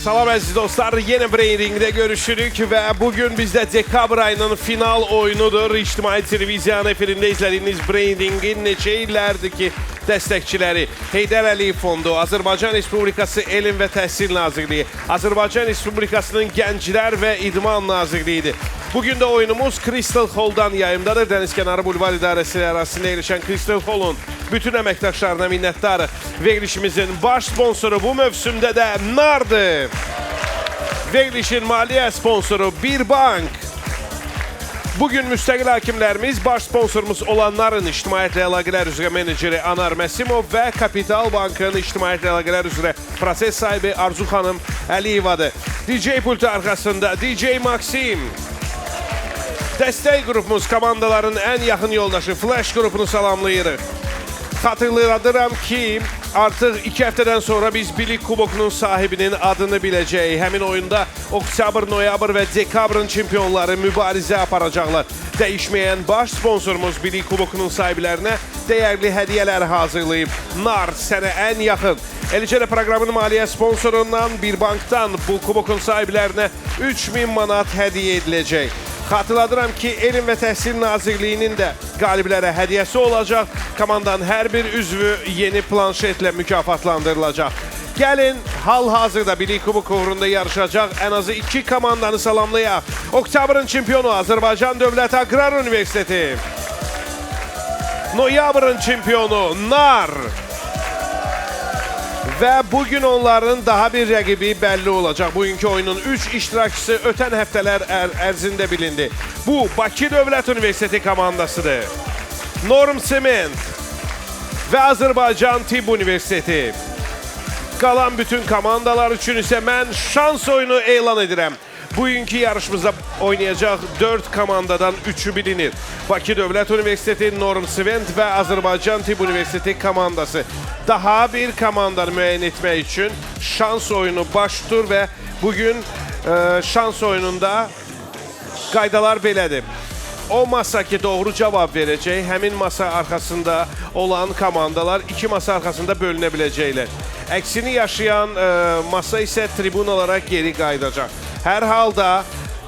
Salam əziz dostlar, yenə Brain Ring'də görüşürük və bugün bizdə dekabr ayının final oyunudur. İctimai televiziyanın efirində izlədiyiniz Brain Ring'in neçə illərdir ki dəstəkçiləri Heydər Əliyev Fondu, Azərbaycan Respublikası Elm və Təhsil Nazirliyi, Azərbaycan Respublikasının Gənclər və İdman Nazirliyidir. Bugün də oyunumuz Crystal Hall'dan yayımdadır. Dənizkənarı Bulvar İdarəsi ərazisində yerləşən Crystal Hall'un bütün əməkdaşlarına minnətdarıq. Verilişimizin baş sponsoru bu mövsümdə də Nardır. Verilişin maliyyə sponsoru Bir Bank. Bugün müstəqil hakimlərimiz baş sponsorumuz olanların ictimaiyyətlə əlaqələr üzrə meneceri Anar Məsimov və Kapital Bankın ictimaiyyətlə əlaqələr üzrə proses sahibi Arzu xanım Əliyevadır. DJ pultu arxasında DJ Maxim. Dəstək qrupumuz komandaların ən yaxın yoldaşı Flash qrupunu salamlayırıq. Xatırladıram ki, artıq 2 həftədən sonra biz Bilik Kubokunun sahibinin adını biləcəyik. Həmin oyunda oktyabr, noyabr və dekabrın çempionları mübarizə aparacaqlar. Dəyişməyən baş sponsorumuz Bilik Kubokunun sahiblərinə dəyərli hədiyyələr hazırlayıb. Nar sənə ən yaxın. Eləcə də proqramın maliyyə sponsorundan bir bankdan bu kubokun sahiblərinə 3000 manat hədiyyə ediləcək. Xatırladıram ki, Elm və Təhsil Nazirliyinin də qaliblərə hədiyyəsi olacaq. Komandanın hər bir üzvü yeni planşetlə mükafatlandırılacaq. Gəlin, hal-hazırda Bilik Kuboku uğrunda yarışacaq ən azı 2 komandanı salamlayaq. Oktyabrın çempionu Azərbaycan Dövlət Aqrar Universiteti. Noyabrın çempionu Nar. Və bugün onların daha bir rəqibi bəlli olacaq. Bugünkü oyunun 3 iştirakçısı ötən həftələr ərzində bilindi. Bu, Bakı Dövlət Universiteti komandasıdır. Norm Sement və Azərbaycan Tibb Universiteti. Qalan bütün komandalar üçün isə mən şans oyunu elan edirəm. Bugünkü yarışımızda oynayacaq 4 komandadan 3-ü bilinir. Bakı Dövlət Universiteti, Norm Svent və Azərbaycan Tibb Universiteti komandası. Daha bir komandanı müəyyən etmək üçün şans oyunu baş tutur və bugün şans oyununda qaydalar belədir. O masa ki doğru cavab verəcək, həmin masa arxasında olan komandalar 2 masa arxasında bölünə biləcəklər. Əksini yaşayan masa isə tribunalara geri qayıdacaq. Hər halda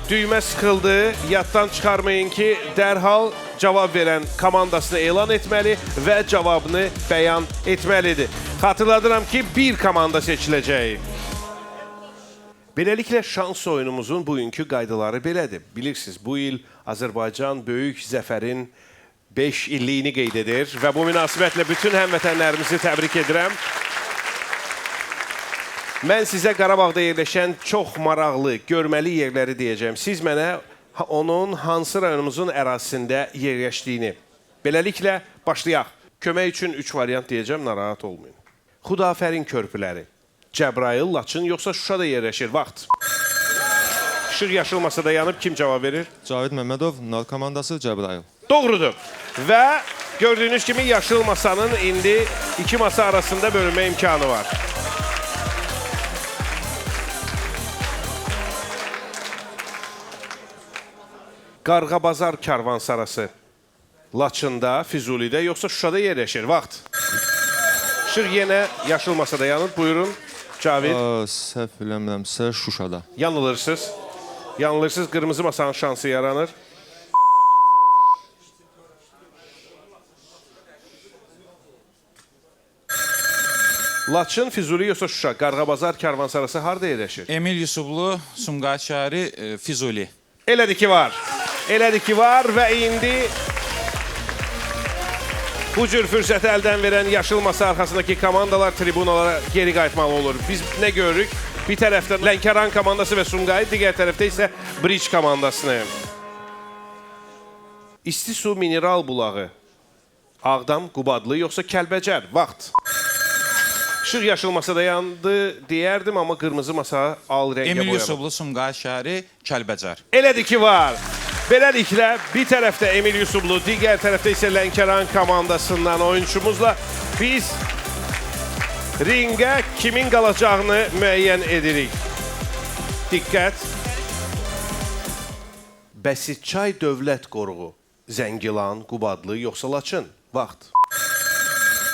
düymə sıxıldı, yaddan çıxarmayın ki, dərhal cavab verən komandasını elan etməli və cavabını bəyan etməlidir. Xatırladıram ki, bir komanda seçiləcək. Beləliklə, şans oyunumuzun bugünkü qaydaları belədir. Bilirsiniz, bu il Azərbaycan böyük zəfərin 5 illiyini qeyd edir və bu münasibətlə bütün həmvətənlərimizi təbrik edirəm. Mən sizə Qarabağda yerləşən çox maraqlı, görməli yerləri deyəcəm. Siz mənə onun hansı rayonumuzun ərazisində yerləşdiyini. Beləliklə, başlayaq. Kömək üçün 3 variant deyəcəm, narahat olmayın. Xudafərin körpüləri, Cəbrayıl, Laçın, yoxsa Şuşada yerləşir? Vaxt. İşıq yaşıl masada yanıb, kim cavab verir? Cavid Məmmədov, Nar komandası, Cəbrayıl. Doğrudur. Və gördüyünüz kimi yaşıl masanın indi 2 masa arasında bölünmə imkanı var. Qarğabazar Karvansarası Laçında, Füzulidə, yoxsa Şuşada yerləşir? Vaxt. İşıq yenə yaşıl masada yanıb. Buyurun, Cavid. Səhv eləmirəmsə Şuşada. Yanılırsınız. Yanılırsınız. Qırmızı masanın şansı yaranır. Laçın, Füzuli, yoxsa Şuşa? Qarğabazar Karvansarası harda yerləşir? Emil Yusublu, Sumqayıt şəhəri, Füzuli. Elədir ki var. Elədir ki var və indi bu cür fürsəti əldən verən yaşıl masa arxasındakı komandalar tribunalara geri qayıtmalı olur. Biz nə görürük? Bir tərəfdə Lənkəran komandası və Sumqayıt, digər tərəfdə isə Bridge komandasını. İsti su mineral bulağı. Ağdam, Qubadlı, yoxsa Kəlbəcər? Vaxt. İşıq yaşıl masada yandı deyərdim, amma qırmızı masa al rəngə Emil boyama. Yusublu, Sumqayıt şəhəri, Kəlbəcər. Elədir ki var. Beləliklə, bir tərəfdə Emil Yusublu, digər tərəfdə isə Lənkəran komandasından oyunçumuzla biz ringə kimin qalacağını müəyyən edirik. Diqqət. Bəsitçay Dövlət Qoruğu. Zəngilan, Qubadlı, yoxsa Laçın? Vaxt.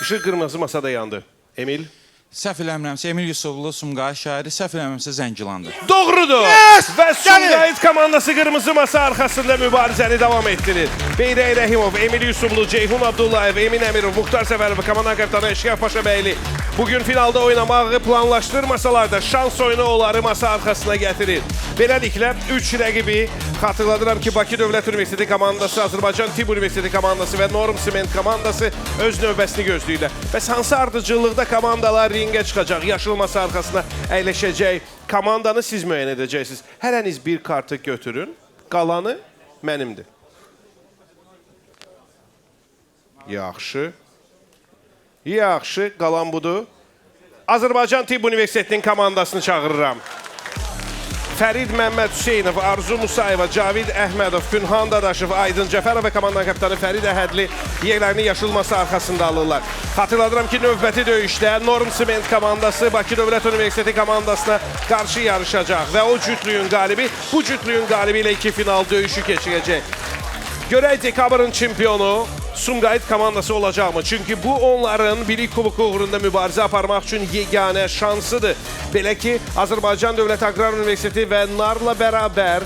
İşıq qırmızı masada yandı. Emil? Səhv eləmirəmsə Emil Yusublu Sumqayıt şəhəri, səhv eləmirəmsə Zəngilandır. Doğrudur. Yes! Və Gəlin! Sumqayıt komandası qırmızı masa arxasında mübarizəni davam etdirir. Beyrək Rəhimov, Emil Yusublu, Ceyhun Abdullayev, Emin Əmirov, Muxtar Səfərov, komanda kaptanı Eşqəf Paşabəyli bugün finalda oynamağı planlaşdırmasalar da şans oyunu onları masa arxasına gətirir. Beləliklə 3 rəqibi xatırladıram ki, Bakı Dövlət Universiteti komandası, Azərbaycan Tibb Universiteti komandası və Norm Sement komandası öz növbəsini gözləyirlər. Bəs hansı ardıcıllıqda komandalar ringə çıxacaq, yaşıl masa arxasına əyləşəcək komandanı siz müəyyən edəcəksiniz. Hərəniz bir kartı götürün, qalanı mənimdir. Yaxşı. Yaxşı, qalan budur. Azərbaycan Tibb Universitetinin komandasını çağırıram. Fərid Məmməd Hüseynov, Arzu Musayeva, Cavid Əhmədov, Pünhan Dadaşov, Aydın Cəfərov və komandanın kapitanı Fərid Əhədli yerlərini yaşıl masa arxasında alırlar. Xatırladıram ki, növbəti döyüşdə Norm Sement komandası Bakı Dövlət Universiteti komandasına qarşı yarışacaq və o cütlüyün qalibi bu cütlüyün qalibi ilə iki final döyüşü keçirəcək. Görək dekabrın çempionu Sumqayıt komandası olacaqmı? Çünki bu onların Bilik Kuboku uğrunda mübarizə aparmaq üçün yeganə şansıdır. Belə ki, Azərbaycan Dövlət Aqrar Universiteti və NAR-la bərabər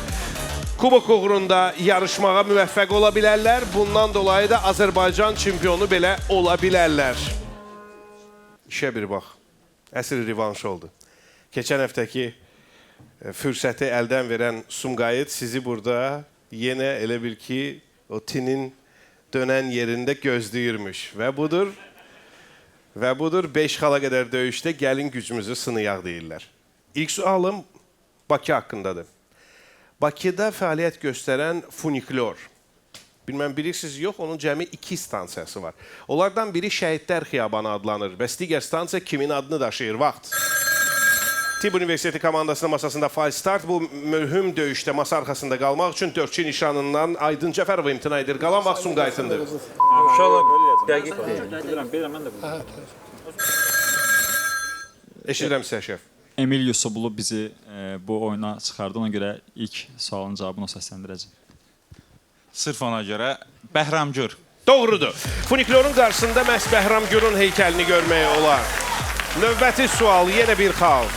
Kubok uğrunda yarışmağa müvəffəq ola bilərlər. Bundan dolayı da Azərbaycan çempionu belə ola bilərlər. İşə bir bax. Əsl revanş oldu. Keçən həftəki fürsəti əldən verən Sumqayıt sizi burada yenə elə bil ki, o tinin dönən yerində gözləyirmiş. Və budur, 5 xala qədər döyüşdə gəlin gücümüzü sınayaq deyirlər. İlk sualım Bakı haqqındadır. Bakıda fəaliyyət göstərən funikulyor. Bilməm bilirsiniz, yox, onun cəmi 2 stansiyası var. Onlardan biri Şəhidlər Xiyabanı adlanır. Bəs digər stansiya kimin adını daşıyır? Vaxt. Tibb Universiteti komandasının masasında false start. Bu mühüm döyüşdə masa arxasında qalmaq üçün dördçü nişanından Aydın Cəfərov imtina edir. Qalan vaxt Sumqayıtındır. Uşaqlar dəqiq deyil. Eşidirəm sizə, şef. Emil Yusublu bizi bu oyuna çıxardı. Ona görə ilk sualın cavabını o səsləndirəcək. Sırf ona görə Bəhramgür. Doğrudur. Funikulyorun qarşısında məhz Bəhramgürün heykəlini görmək olar. Növbəti sual, yenə bir xal.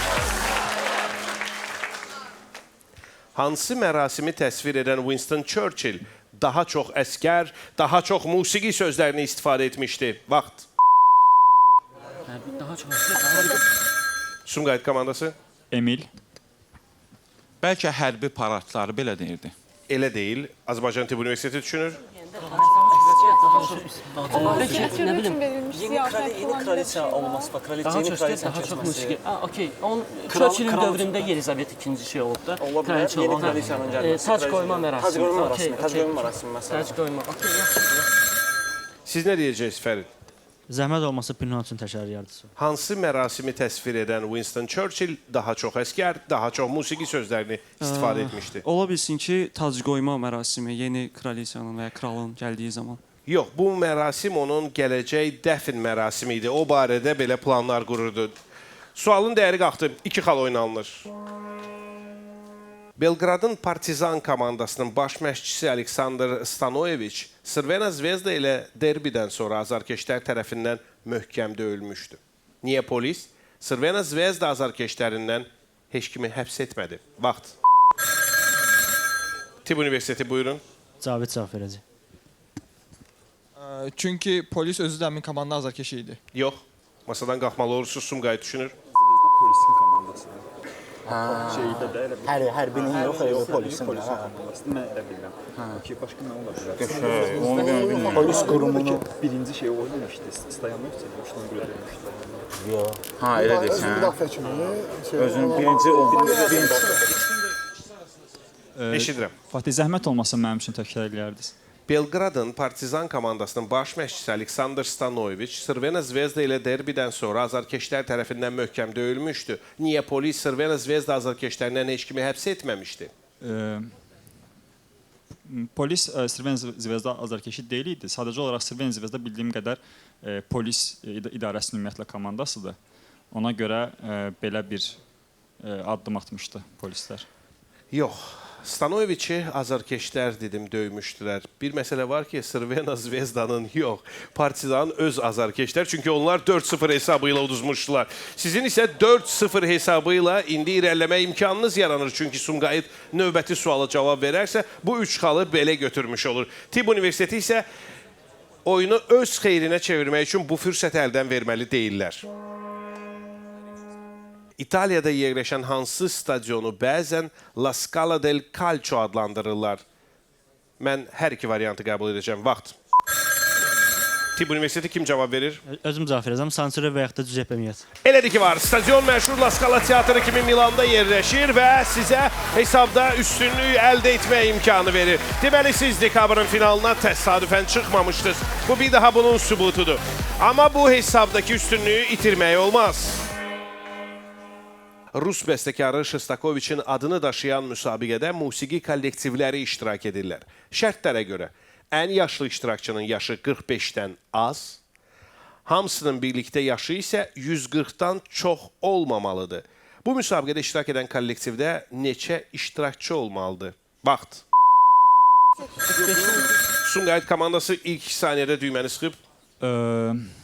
Hansı mərasimi təsvir edən Winston Churchill daha çox əskər, daha çox musiqi sözlərini istifadə etmişdi? Vaxt. Daha çox əskər, daha Sumqayıt komandası? Emil. Bəlkə hərbi paradları belə deyirdi. Elə deyil. Azərbaycan Tibb Universiteti düşünür. Bəlkə nə bilim, Yeni kraliça olması, bax, kraliça, daha yeni çox əskər, kraliçanın daha çox keçməsi. musiqi. Ha, okey. Onun Kral- Churchillin kral- dövründə Yelizaveta ikinci şey olub da. Ola bilər, Kraliça yeni olan. kraliçanın gəlməsi. Tac qoyma mərasimi. Tac qoyma Okey, mərasimi, tac okey. qoyma mərasimi məsələn. Tac qoyma. Okey, yaxşı. Siz nə deyəcəksiniz Fərid? Zəhmət olmasa Pünhan üçün təkrar yardısı. Hansı mərasimi təsvir edən Winston Churchill daha çox əskər, daha çox musiqi sözlərini istifadə etmişdi? Ola bilsin ki, tac qoyma mərasimi yeni kraliçanın və ya kralın gəldiyi zaman. Yox, bu mərasim onun gələcək dəfn mərasimi idi. O barədə belə planlar qururdu. Sualın dəyəri qalxdı. 2 xal oynanılır. Belqradın Partizan komandasının baş məşqçisi Aleksandr Stanoyeviç Crvena Zvezda ilə derbidən sonra azarkeşlər tərəfindən möhkəm döyülmüşdü. Niyə polis Crvena Zvezda azarkeşlərindən heç kimi həbs etmədi? Vaxt. Tibb Universiteti buyurun. Cavid cavab verəcək. Çünki polis özü də həmin komanda azarkeşi idi. Yox. Masadan qalxmalı olursunuz, Sumqayıt düşünür. Polisin komandasıdır. Hər hərbinin yox, o polisin. Polisin komandasıdır. Mən elə bilirəm. Okey, başqa nə ola bilər? Onu bilmirəm. Polis qurumunu birinci şey o demişdi. Stoyanov demişdi, ona görə demişdi. Yox. Ha, elə desən. Müdafiə kimi. Özünün birinci o birinci. Eşidirəm. Fatih, zəhmət olmasa mənim üçün təkrar eləyərdiniz. Belqradın Partizan komandasının baş məşqçisi Aleksandr Stanoyeviç Crvena Zvezda ilə derbidən sonra azarkeşlər tərəfindən möhkəm döyülmüşdü. Niyə polis Crvena Zvezda azarkeşlərindən heç kimi həbs etməmişdi? Polis Crvena Zvezda azarkeşi deyil idi. Sadəcə olaraq Crvena Zvezda bildiyim qədər polis idarəsinin ümumiyyətlə komandasıdır. Ona görə belə bir addım atmışdı polislər. Yox. Stanoyeviçi azarkeşlər dedim döymüşdülər. Bir məsələ var ki, Crvena Zvezdanın yox, Partizanın öz azarkeşlər. Çünki onlar 4-0 hesabı ilə uduzmuşdular. Sizin isə 4-0 hesabı ilə indi irəliləmə imkanınız yaranır. Çünki Sumqayıt növbəti suala cavab verərsə, bu 3 xalı belə götürmüş olur. Tibb Universiteti isə oyunu öz xeyrinə çevirmək üçün bu fürsəti əldən verməli deyillər. İtaliyada yerləşən hansı stadionu bəzən La Scala del Calcio adlandırırlar? Mən hər iki variantı qəbul edəcəm. Vaxt. Tibb Universiteti kim cavab verir? Özüm cavab verəcəm. San Siro və yaxud da Giuseppe Meazza. Elədir ki var. Stadion məşhur La Scala teatrı kimi Milanda yerləşir və sizə hesabda üstünlük əldə etmək imkanı verir. Deməli, siz dekabrın finalına təsadüfən çıxmamışdınız. Bu bir daha bunun sübutudur. Amma bu hesabdakı üstünlüyü itirmək olmaz. Rus bəstəkarı Şostakoviçin adını daşıyan müsabiqədə musiqi kollektivləri iştirak edirlər. Şərtlərə görə ən yaşlı iştirakçının yaşı 45-dən az, hamısının birlikdə yaşı isə 140-dan çox olmamalıdır. Bu müsabiqədə iştirak edən kollektivdə neçə iştirakçı olmalıdır? Vaxt. Sumqayıt komandası ilk saniyədə düyməni sıxıb.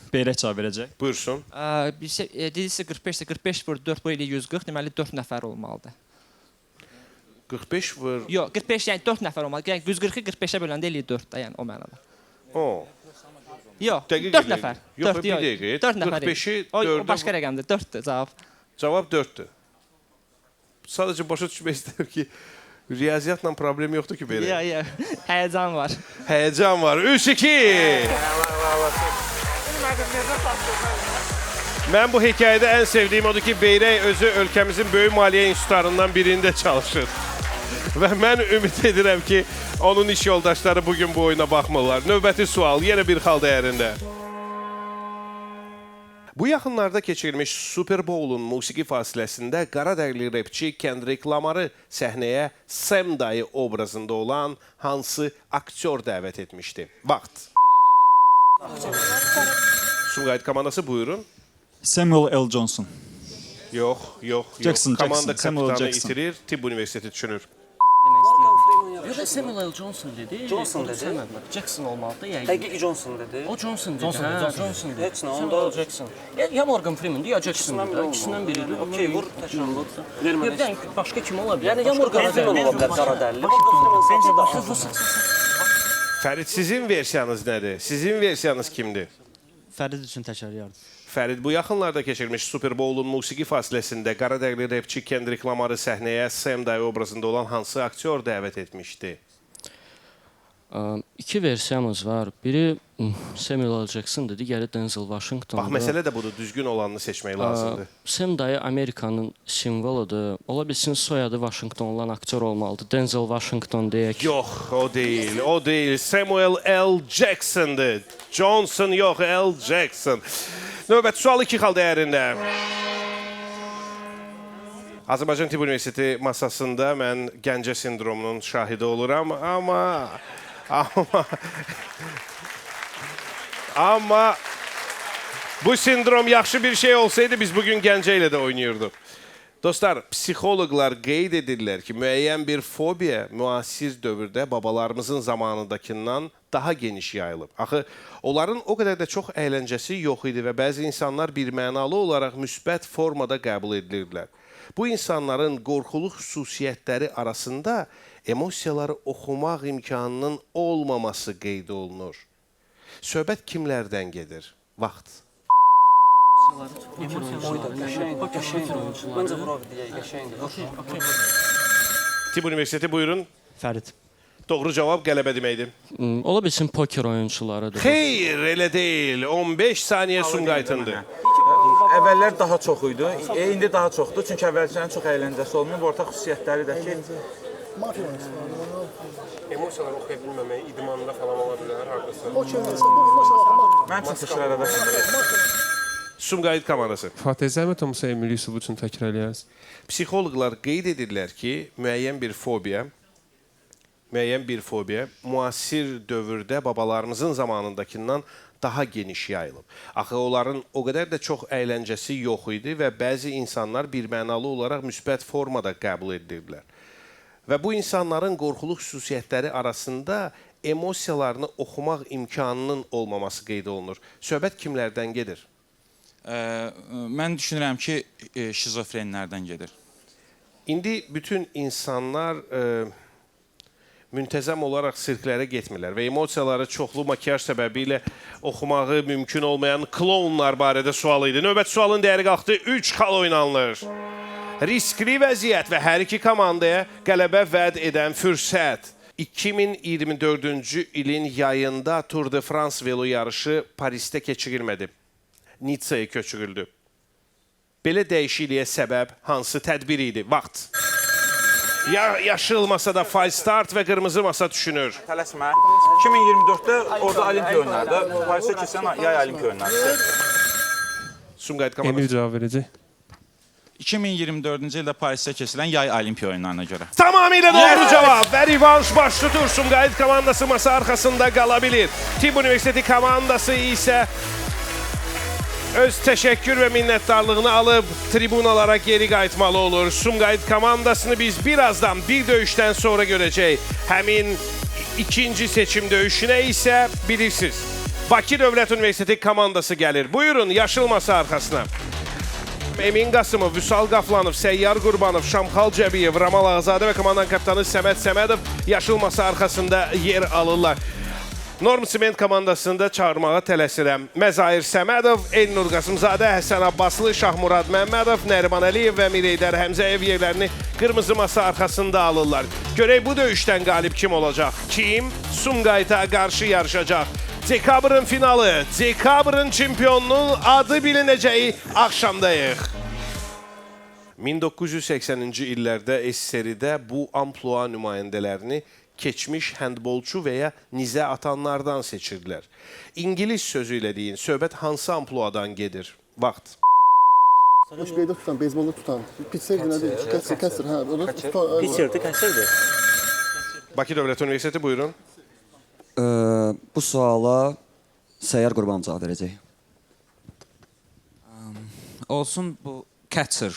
Beyrək cavab verəcək. Buyursun. Dediysə 45-sə 45 vur 4 vur eləyir 140, deməli 4 nəfər olmalıdır. 45 vur... Yox, 45 yəni 4 nəfər olmalıdır. Yəni 140-ı 45-ə böləndə eləyir 4 də, yəni o mənada. O. Yox, Dəqiq 4 eləyir. nəfər. Yox, bir dəqiqə. 4 nəfər. 45-i O 4-ə başqa rəqəmdir, 4-dür cavab. Cavab 4-dür. Sadəcə başa düşmək istəyirəm ki, riyaziyyatla problem yoxdur ki, belə. Yox, yox. Həyəcan var. Həyəcan var. 3-2. Mən bu hekayədə ən sevdiyim odur ki, Beyrək özü ölkəmizin böyük maliyyə institutlarından birində çalışır. Və mən ümid edirəm ki, onun iş yoldaşları bugün bu oyuna baxmırlar. Növbəti sual yenə bir xal dəyərində. Bu yaxınlarda keçirilmiş Super Bowl-un musiqi fasiləsində qaradərili rapçi Kendrick Lamar'ı səhnəyə Sam dayı obrazında olan hansı aktyor dəvət etmişdi? Vaxt. Sumqayıt komandası buyurun. Samuel L. Johnson. Yox, yox, yox. Jackson, Komanda Jackson, Samuel kapitanı Jackson. itirir, Tibb Universiteti düşünür. Yox, Samuel L. Johnson dedi. Johnson dedi. Jackson olmalıdır yəqin. Dəqiq Johnson dedi. O Johnson dedi. Hə, Johnson dedi. Heç nə, Samuel onda L. Jackson. Ya Morgan Freeman'dir, ya Jackson'dır. İkisindən biridir. Okey, vur, təkrar vur. Ya bir dənə başqa kim ola bilər? Yəni ya Morgan Freeman ola bilər qaradərili. Morgan Freeman saçı da. Fərid, sizin versiyanız nədir? Sizin versiyanız kimdir? Fərid üçün təkrarlayardım. Fərid, bu yaxınlarda keçirilmiş Super Bowl-un musiqi fasiləsində qaradərili rapçi Kendrick Lamar'ı səhnəyə Sam dayı obrazında olan hansı aktyor dəvət etmişdi? İki versiyamız var. Biri Samuel L. Jackson'dır, digəri Denzel Washington'dur. Bax, məsələ də budur, düzgün olanını seçmək lazımdır. Sam dayı Amerikanın simvoludur. Ola bilsin soyadı Washington olan aktyor olmalıdır. Denzel Washington deyək. Yox, o deyil, o deyil. Samuel L. Jackson'dır. Johnson yox, L. Jackson. Növbəti sual 2 xal dəyərində. Azərbaycan Tibb Universiteti masasında mən Gəncə sindromunun şahidi oluram, amma bu sindrom yaxşı bir şey olsaydı biz bugün Gəncə ilə də oynayırdıq. Dostlar, psixoloqlar qeyd edirlər ki, müəyyən bir fobiya müasir dövrdə babalarımızın zamanındakından daha geniş yayılıb. Axı, onların o qədər də çox əyləncəsi yox idi və bəzi insanlar bir mənalı olaraq müsbət formada qəbul edilirdilər. Bu insanların qorxulu xüsusiyyətləri arasında emosiyaları oxumaq imkanının olmaması qeyd olunur. Söhbət kimlərdən gedir? Vaxt. Məncə vuraq deyək, qəşəngdir. Tibb Universiteti buyurun. Fərid. Doğru cavab qələbə deməkdir. Ola bilsin poker oyunçularıdır. Xeyr, elə deyil. 15 saniyə Sumqayıtındır. Əvvəllər daha çox idi, indi daha çoxdur. Çünki əvvəlkilərin çox əyləncəsi olmuyor. Ortaq xüsusiyyətləri də ki, Emosiyaları oxuya bilməmək, idmanda falan ola bilər hardasa. Mənim üçün təkrar edəsən. Sumqayıt komandası. Fatih, zəhmət olmasa Emil Yusuf üçün təkrar eləyərsən. Psixoloqlar qeyd edirlər ki, müəyyən bir fobiya müasir dövrdə babalarımızın zamanındakından daha geniş yayılıb. Axı, onların o qədər də çox əyləncəsi yox idi və bəzi insanlar bir mənalı olaraq müsbət formada qəbul edilirdilər. Və bu insanların qorxulu xüsusiyyətləri arasında emosiyalarını oxumaq imkanının olmaması qeyd olunur. Söhbət kimlərdən gedir? Mən düşünürəm ki, şizofrenlərdən gedir. İndi bütün insanlar müntəzəm olaraq sirklərə getmirlər və emosiyaları çoxlu makiyaj səbəbi ilə oxumağı mümkün olmayan klounlar barədə sual idi. Növbəti sualın dəyəri qalxdı, 3 xal oynanılır. Riskli vəziyyət və hər iki komandaya qələbə vəd edən fürsət. 2024-cü ilin yayında Tour de France velo yarışı Parisdə keçirilmədi. Nitsaya köçürüldü. Belə dəyişikliyə səbəb hansı tədbir idi? Vaxt. Yaşıl masada falstart və qırmızı masa düşünür. Tələsmə. 2024-də orada Olimpiya oyunlarında, Parisə keçən yay Olimpiya oyunları. Sumqayıt komandası. Emil cavab verəcək. 2024-cü ildə Parisə keçirilən yay Olimpiya oyunlarına görə. Tamamilə doğru cavab və revanş baş tutur. Sumqayıt komandası masa arxasında qala bilir. Tibb Universiteti komandası isə öz təşəkkür və minnətdarlığını alıb tribunalara geri qayıtmalı olur. Sumqayıt komandasını biz birazdan bir döyüşdən sonra görəcəyik. Həmin ikinci seçim döyüşünə isə bilirsiniz, Bakı Dövlət Universiteti komandası gəlir. Buyurun, yaşıl masa arxasına. Emin Qasımov, Vüsal Qaflanov, Səyyar Qurbanov, Şamxal Cəbiyev, Ramal Ağazadə və komandanın kapitanı Səməd Səmədov yaşıl masa arxasında yer alırlar. Norm Sement komandasında çağırmağa tələsirəm. Məzahir Səmədov, Elnur Qasımzadə, Həsən Abbaslı, Şahmurad Məmmədov, Nəriman Əliyev və Mireydər Həmzəyev yerlərini qırmızı masa arxasında alırlar. Görək bu döyüşdən qalib kim olacaq? Kim Sumqayıta qarşı yarışacaq? Dekabrın finalı, dekabrın çempionunun adı bilinəcəyi axşamdayıq. 1980-ci illərdə SSR-də bu amplua nümayəndələrini keçmiş həndbolçu və ya nizə atanlardan seçirdilər. İngilis sözü ilə deyin, söhbət hansı ampluadan gedir? Vaxt. Beydə tutan, beyzbolda tutan. Pitcher nədir? Catcher, hə. Pitcherdir, catcherdir. Bakı Dövlət Universiteti, buyurun. Bu suala Səyyar Qurbanov cavab verəcək. Olsun bu catcher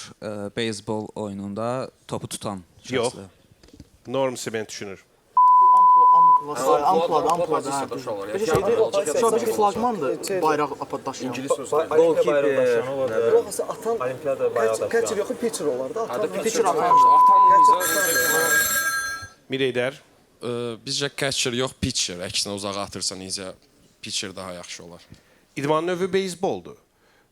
beyzbol oyununda topu tutan şəxsdir. Yox. Norm Sement düşünür. Ampluada. Bir şey flaqmandır, bayraq daşıyan. Goalkeeper. Yoxsa atan Olimpiyada bayrağı daşıyan. Catcher yox, pitcher olardı. Pitcher atan. Mireydər. Bizcə catcher yox, pitcher. Əksinə uzağa atırsan necə pitcher daha yaxşı olar. İdman növü beyzboldur.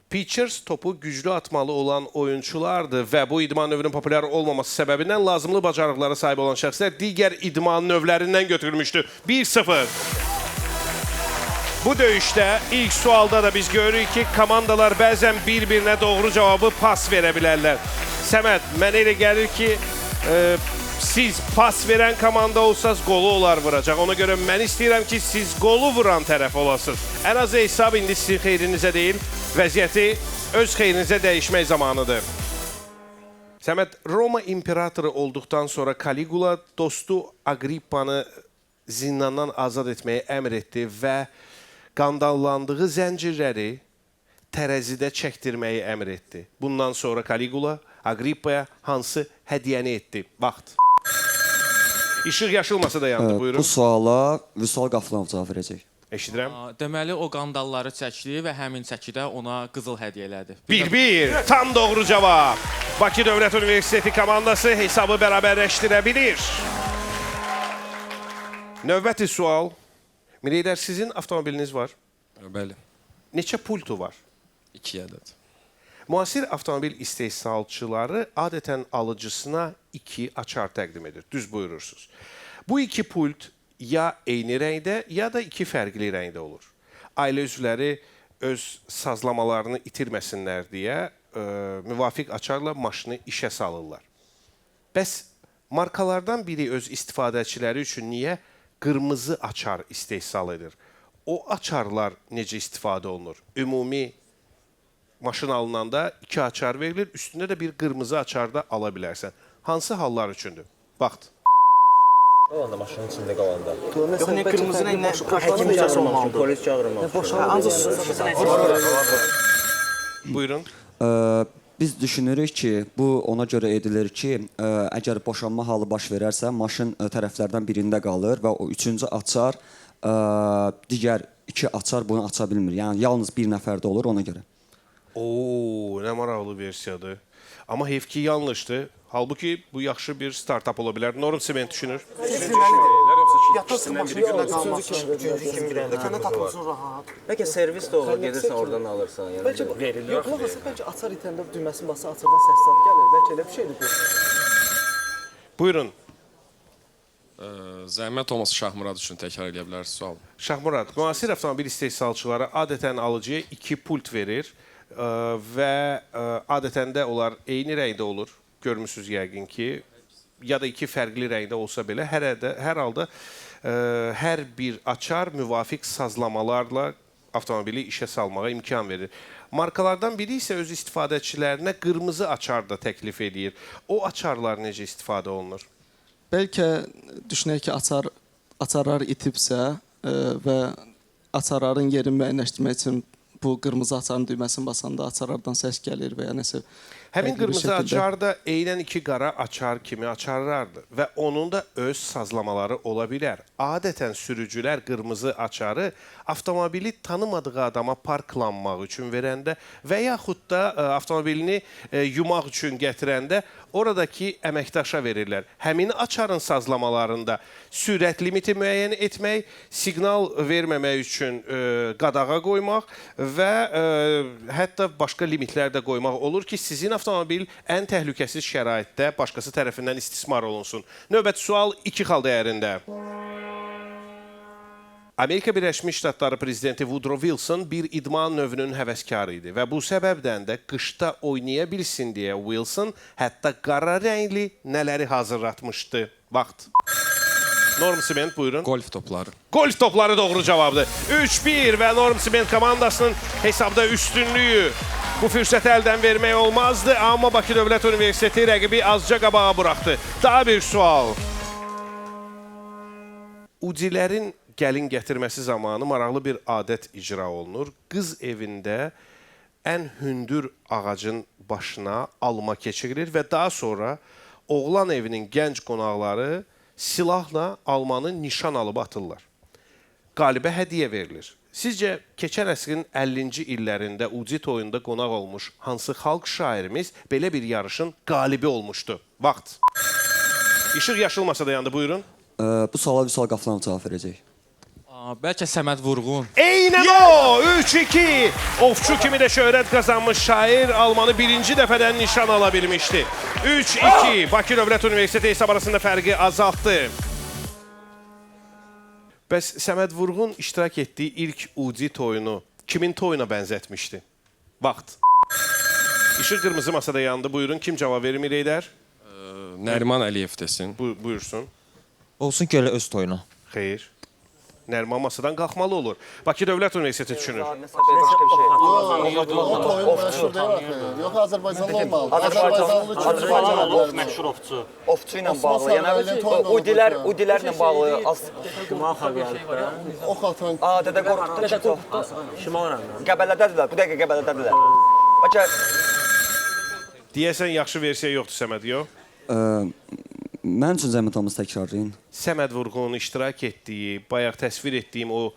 Pitchers topu güclü atmalı olan oyunçulardır və bu idman növünün populyar olmaması səbəbindən lazımlı bacarıqlara sahib olan şəxslər digər idman növlərindən götürülmüşdür. 1-0. Bu döyüşdə ilk sualda da biz görürük ki, komandalar bəzən bir-birinə doğru cavabı pas verə bilərlər. Səməd, mənə elə gəlir ki, siz pas verən komanda olsaz qolu onlar vuracaq. Ona görə mən istəyirəm ki, siz qolu vuran tərəf olasınız. Ən azı hesab indi sizin xeyrinizə deyil, vəziyyəti öz xeyrinizə dəyişmək zamanıdır. Səməd, Roma imperatoru olduqdan sonra Caligula dostu Agrippanı zindandan azad etməyi əmr etdi və qandallandığı zəncirləri tərəzidə çəkdirməyi əmr etdi. Bundan sonra Caligula Agrippaya hansı hədiyyəni etdi? Vaxt. İşıq yaşıl masada yandı, buyurun. Bu suala Vüsal Qaflanov cavab verəcək. Eşidirəm. Deməli, o qandalları çəkdi və həmin çəkidə ona qızıl hədiyyə elədi. 1-1. Tam doğru cavab. Bakı Dövlət Universiteti komandası hesabı bərabərləşdirə bilir. Növbəti sual. Mireydər, sizin avtomobiliniz var? Bəli. Neçə pultu var? 2 ədəd. Müasir avtomobil istehsalçıları adətən alıcısına 2 açar təqdim edir. Düz buyurursunuz. Bu 2 pult ya eyni rəngdə, ya da 2 fərqli rəngdə olur. Ailə üzvləri öz sazlamalarını itirməsinlər deyə müvafiq açarla maşını işə salırlar. Bəs markalardan biri öz istifadəçiləri üçün niyə qırmızı açar istehsal edir? O açarlar necə istifadə olunur? Ümumi maşın alınanda 2 açar verilir, üstündə də bir qırmızı açar da ala bilərsən. Hansı hallar üçündür? Vaxt. Qalanda, maşının içində qalanda. Yox, nə qırmızı rənglə həkim icazə olmalıdır. Polis çağırmaq. Ancaq Buyurun. Biz düşünürük ki, bu ona görə edilir ki, əgər boşanma halı baş verərsə, maşın tərəflərdən birində qalır və o üçüncü açar, digər iki açar bunu aça bilmir. Yəni yalnız bir nəfərdə olur ona görə. Oo, nə maraqlı versiyadır. Amma heyf ki, yanlışdır. Halbuki bu yaxşı bir startap ola bilər. Norm Sement düşünür. Yatırsan maşının üstündə qalmasın. Üçüncü kim bir dənə Dükanda tapılsın rahat. Bəlkə servis də olur, gedirsən oradan alırsan. Yəni Bəlkə verilir. Yox, qulaq asaq, bəlkə açar itəndə düyməsini bassa açardan səs zad gəlir. Bəlkə elə bir şeydir bu. Buyurun. Zəhmət olmasa Şahmurad üçün təkrar eləyə bilərsiniz sualı. Şahmurad, müasir avtomobil istehsalçıları adətən alıcıya 2 pult verir və adətən də onlar eyni rəngdə olur. Görmüsünüz yəqin ki, ya da iki fərqli rəngdə olsa belə, hər halda hər bir açar müvafiq sazlamalarla avtomobili işə salmağa imkan verir. Markalardan biri isə öz istifadəçilərinə qırmızı açar da təklif edir. O açarlar necə istifadə olunur? Bəlkə düşünək ki, açarlar itibsə və açarların yerini müəyyənləşdirmək üçün bu qırmızı açarın düyməsini basanda açarlardan səs gəlir və ya nəsə. Həmin qırmızı açar da eynən iki qara açar kimi açarlardır və onun da öz sazlamaları ola bilər. Adətən sürücülər qırmızı açarı avtomobili tanımadığı adama parklanmaq üçün verəndə və yaxud da avtomobilini yumaq üçün gətirəndə oradakı əməkdaşa verirlər. Həmin açarın sazlamalarında sürət limiti müəyyən etmək, siqnal verməmək üçün qadağa qoymaq və hətta başqa limitlər də qoymaq olur ki, sizin avtomobil ən təhlükəsiz şəraitdə başqası tərəfindən istismar olunsun. Növbəti sual 2 xal dəyərində. Amerika Birləşmiş Ştatları prezidenti Woodrow Wilson bir idman növünün həvəskarı idi və bu səbəbdən də qışda oynaya bilsin deyə Wilson hətta qara rəngli nələri hazırlatmışdı. Vaxt. Norm Sement, buyurun. Golf topları. Golf topları doğru cavabdır. 3-1 və Norm Sement komandasının hesabda üstünlüyü. Bu fürsəti əldən vermək olmazdı, amma Bakı Dövlət Universiteti rəqibi azca qabağa buraxdı. Daha bir sual. Udilərin gəlin gətirməsi zamanı maraqlı bir adət icra olunur. Qız evində ən hündür ağacın başına alma keçirilir və daha sonra oğlan evinin gənc qonaqları silahla almanı nişan alıb atırlar. Qalibə hədiyyə verilir. Sizcə, keçən əsrin 50-ci illərində Udi toyunda qonaq olmuş hansı xalq şairimiz belə bir yarışın qalibi olmuşdu? Vaxt. İşıq yaşıl masada yandı, buyurun. Bu suala Vüsal Qaflanov cavab verəcək. Bəlkə Səməd Vurğun. Eynən o! 3-2. Ovçu kimi də şöhrət qazanmış şair almanı birinci dəfədən nişan ala bilmişdi. 3-2. Bakı Dövlət Universiteti hesab arasında fərqi azaltdı. Bəs Səməd Vurğun iştirak etdiyi ilk Udi toyunu kimin toyuna bənzətmişdi? Vaxt. İşıq qırmızı masada yandı. Buyurun, kim cavab verir Mireydər? Nəriman Əliyev desin. Buyursun. Olsun ki, elə öz toyuna. Xeyr. Nəriman masadan qalxmalı olur. Bakı Dövlət Universiteti düşünür. O toyun məşhur deyil axı. Yox, Azərbaycanlı olmalıdır. Azərbaycanlı məşhur ovçu. Ovçu ilə bağlı. Yəni udilərlə bağlı. Şimal xalqı. Ox atan. Dədə Qorqudda ki, çox. Şimal rəngində. Qəbələdədirlər. Bu dəqiqə Qəbələdədirlər. Bəlkə Deyəsən yaxşı versiya yoxdur Səməd, yox? Mən üçün zəhmət olmasa təkrarlayın. Səməd Vurğunun iştirak etdiyi, bayaq təsvir etdiyim o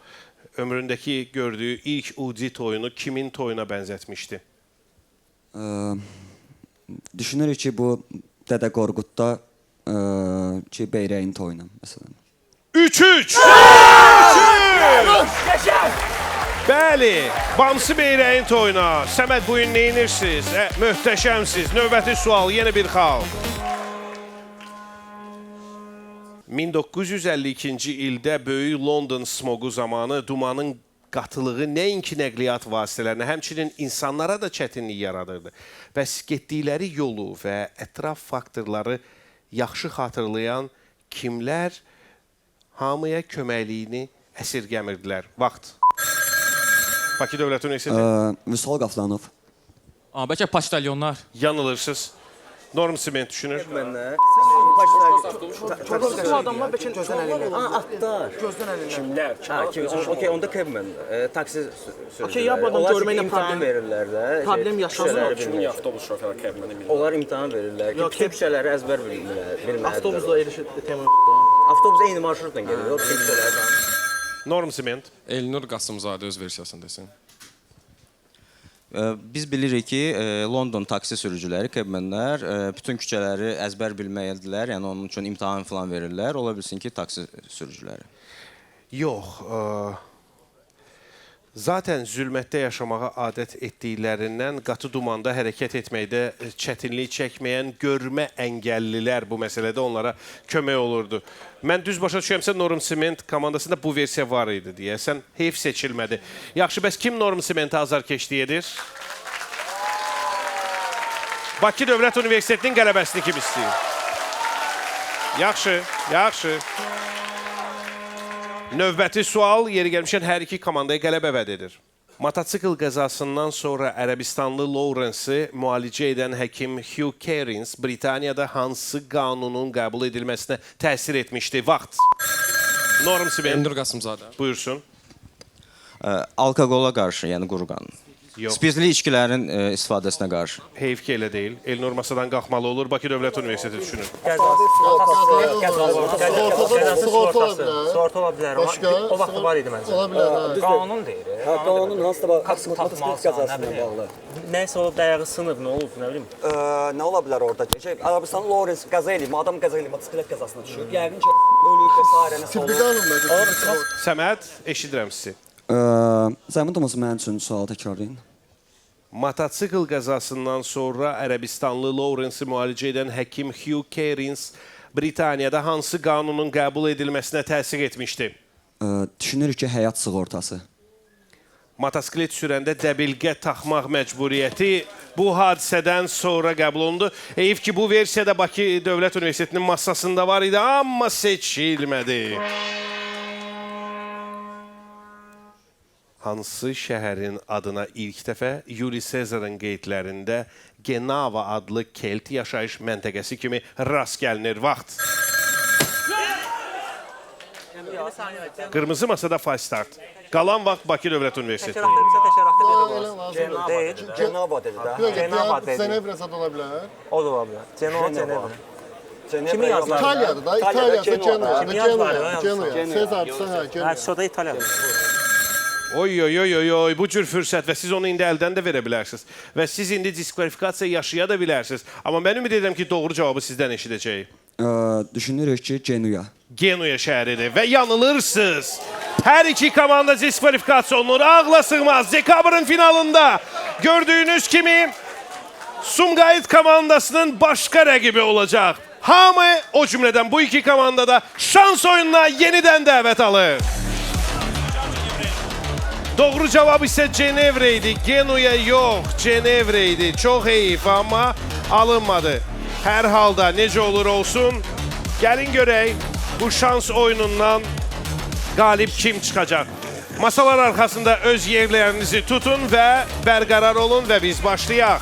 ömründəki gördüyü ilk Udi toyunu kimin toyuna bənzətmişdi? Düşünürük ki, bu Dədə Qorqudda ki, Beyrəyin toyuna, məsələn. 3-3! 3-3! Bəli, Bamsı Beyrəyin toyuna. Səməd, bu gün neyinirsiniz? Möhtəşəmsiz. Növbəti sual, yenə bir xal. 1952-ci ildə böyük London smoqu zamanı dumanın qatılığı nəinki nəqliyyat vasitələrinə, həmçinin insanlara da çətinlik yaradırdı. Bəs getdikləri yolu və ətraf faktorları yaxşı xatırlayan kimlər hamıya köməkliyini əsirgəmirdilər? Vaxt. Bakı Dövlət Universiteti. Vüsal Qaflanov. Bəlkə poçtalyonlar. Yanılırsınız. Norm Siment düşünür. Bu adamlar bəlkə gözdən əlillər. Atlar. Gözdən əlillər. Kimlər? Ha, kim? Okey, onda cabman, taksi sürücüləri. Okey, ya bu adam Onlar görməklə imtahan problem- verirlər də. problem yaşamır. Küçələri Kimin bilmirlər. avtobus şoferı cabmeni bilmir. Onlar imtahan verirlər ki, Yox, bütün küçələri əzbər bilməlidirlər. Avtobusla elə şey tema yoxdur. Avtobus eyni marşrutla gedir. O bütün küçələri tanıyır. Norm Siment. Elnur Qasımzadə öz versiyasını desin. Biz bilirik ki, London taksi sürücüləri, cabmenlər bütün küçələri əzbər bilməlidirlər. Yəni onun üçün imtahan falan verirlər. Ola bilsin ki, taksi sürücüləri. Yox. Zaten zülmətdə yaşamağa adət etdiklərindən qatı dumanda hərəkət etməkdə çətinlik çəkməyən görmə əngəllilər bu məsələdə onlara kömək olurdu. Mən düz başa düşürəmsə Norm Siment komandasında bu versiya var idi deyəsən. Heyf seçilmədi. Yaxşı, bəs kim Norm Simentə azarkeşlik edir? Bakı Dövlət Universitetinin qələbəsini kim istəyir? Yaxşı, yaxşı. Növbəti sual yeri gəlmişkən hər iki komandaya qələbə vəd edir. Mototsikl qəzasından sonra Ərəbistanlı Lawrence-i müalicə edən həkim Hugh Kerins Britaniyada hansı qanunun qəbul edilməsinə təsir etmişdi? Vaxt. Norm Siment. Elnur Qasımzadə. Buyursun. Alkoqola qarşı, yəni quru qanun. Yox. Spirtli içkilərin istifadəsinə qarşı. Heyf ki elə deyil. Elnur masadan qalxmalı olur. Bakı Dövlət Universiteti düşünür. Sığorta ola bilər. Sığorta ola bilər. Başqa? O vaxt var idi məncə. Ola bilər, hə. Qanun deyir. Hə, qanun hansısa da Kask motosiklet taxmalısan, qəzası nə ilə bilim. bağlı. Nəsə olub, dayağı sınıb, nə olub, nə bilim. Nə ola bilər orada? Şey, Ərəbistanlı Lawrence qəza eləyib, adam qəza eləyib, motosiklet qəzasına düşüb. Yəqin ki, ölüb və sairə nəsə Tibbi olub. qanun məncə. Səməd, eşidirəm sizi. Zəhmət olmasa mənim üçün sualı təkrarlayın. Mototsikl qəzasından sonra Ərəbistanlı Lawrence-i müalicə edən həkim Hugh Kerins Britaniyada hansı qanunun qəbul edilməsinə təsir etmişdi? Düşünürük ki, həyat sığortası. Motosiklet sürəndə dəbilqə taxmaq məcburiyyəti bu hadisədən sonra qəbul olundu. Heyf ki, bu versiya da Bakı Dövlət Universitetinin masasında var idi, amma seçilmədi. Hansı şəhərin adına ilk dəfə Yuli Sezarın qeydlərində Genava adlı kelt yaşayış məntəqəsi kimi rast gəlinir? Vaxt. Qırmızı masada fast start. Qalan vaxt Bakı Dövlət Universitetinin. Cenova dedi də. Bir dəqiqə, Cenova dedi. Cenevra zad ola bilər. O da ola bilər. Cenova, Cenevra. Cenevra Kimi yazdılar? İtaliyadır da, İtaliyası Genoa, Kimi yazdılar? Genoa, Genoa. Sezarsa hə, Genoa. Hə, o da İtaliyadır. Oy oy oy oy oy, bu cür fürsət və siz onu indi əldən də verə bilərsiniz. Və siz indi diskvalifikasiya yaşaya da bilərsiniz. Amma mən ümid edirəm ki, doğru cavabı sizdən eşidəcəyik. Düşünürük ki, Genuya. Genuya şəhəridir və yanılırsınız. Hər iki komanda diskvalifikasiya olunur. Ağla sığmaz. Dekabrın finalında gördüyünüz kimi Sumqayıt komandasının başqa rəqibi olacaq. Hamı o cümlədən bu iki komandada şans oyununa yenidən dəvət alır. Doğru cavab isə Cenevre idi. Genuya yox, Cenevre idi. Çox heyif, amma alınmadı. Hər halda necə olur olsun, gəlin görək bu şans oyunundan qalib kim çıxacaq. Masalar arxasında öz yerlərinizi tutun və bərqərar olun və biz başlayaq.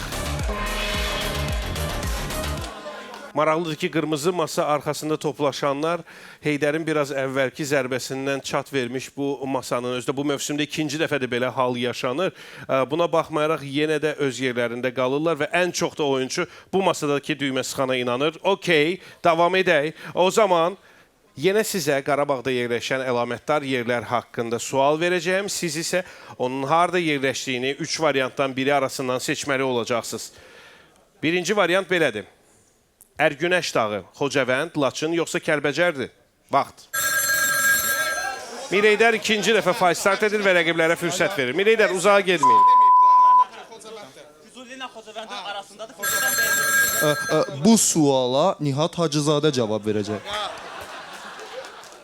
Maraqlıdır ki, qırmızı masa arxasında toplaşanlar Heydərin biraz əvvəlki zərbəsindən çat vermiş bu masanın özü də bu mövsümdə ikinci dəfədir belə hal yaşanır. Buna baxmayaraq yenə də öz yerlərində qalırlar və ən çox da oyunçu bu masadakı düymə sıxana inanır. Okey, davam edək. O zaman yenə sizə Qarabağda yerləşən əlamətdar yerlər haqqında sual verəcəyim. Siz isə onun harda yerləşdiyini 3 variantdan biri arasından seçməli olacaqsınız. Birinci variant belədir. Ərgünəş dağı, Xocavənd, Laçın yoxsa Kəlbəcərdir? Vaxt. Mireydər ikinci dəfə fay start edir və rəqiblərə fürsət verir. Mireydər, uzağa getməyin. Bu suala Nihat Hacızadə cavab verəcək.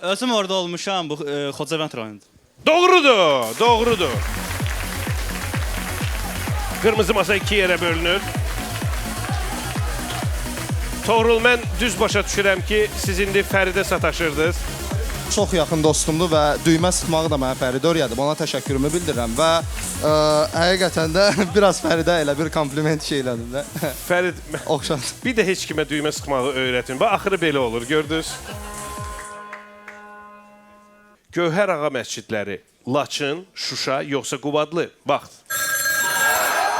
Özüm orada olmuşam, bu Xocavənd rayonunda. Doğrudur, doğrudur. Qırmızı masa iki yerə bölünür. Toğrul, mən düz başa düşürəm ki, siz indi Fəridə sataşırdınız. Çox yaxın dostumdur və düymə sıxmağı da mənə Fərid öyrədib. Ona təşəkkürümü bildirirəm və həqiqətən də biraz Fəridə elə bir kompliment şey elədim də. Fərid, oxşadı. Bir də heç kimə düymə sıxmağı öyrətin. Bax, axırı belə olur, gördünüz? Gövhər Ağa məscidləri Laçın, Şuşa, yoxsa Qubadlı? Vaxt.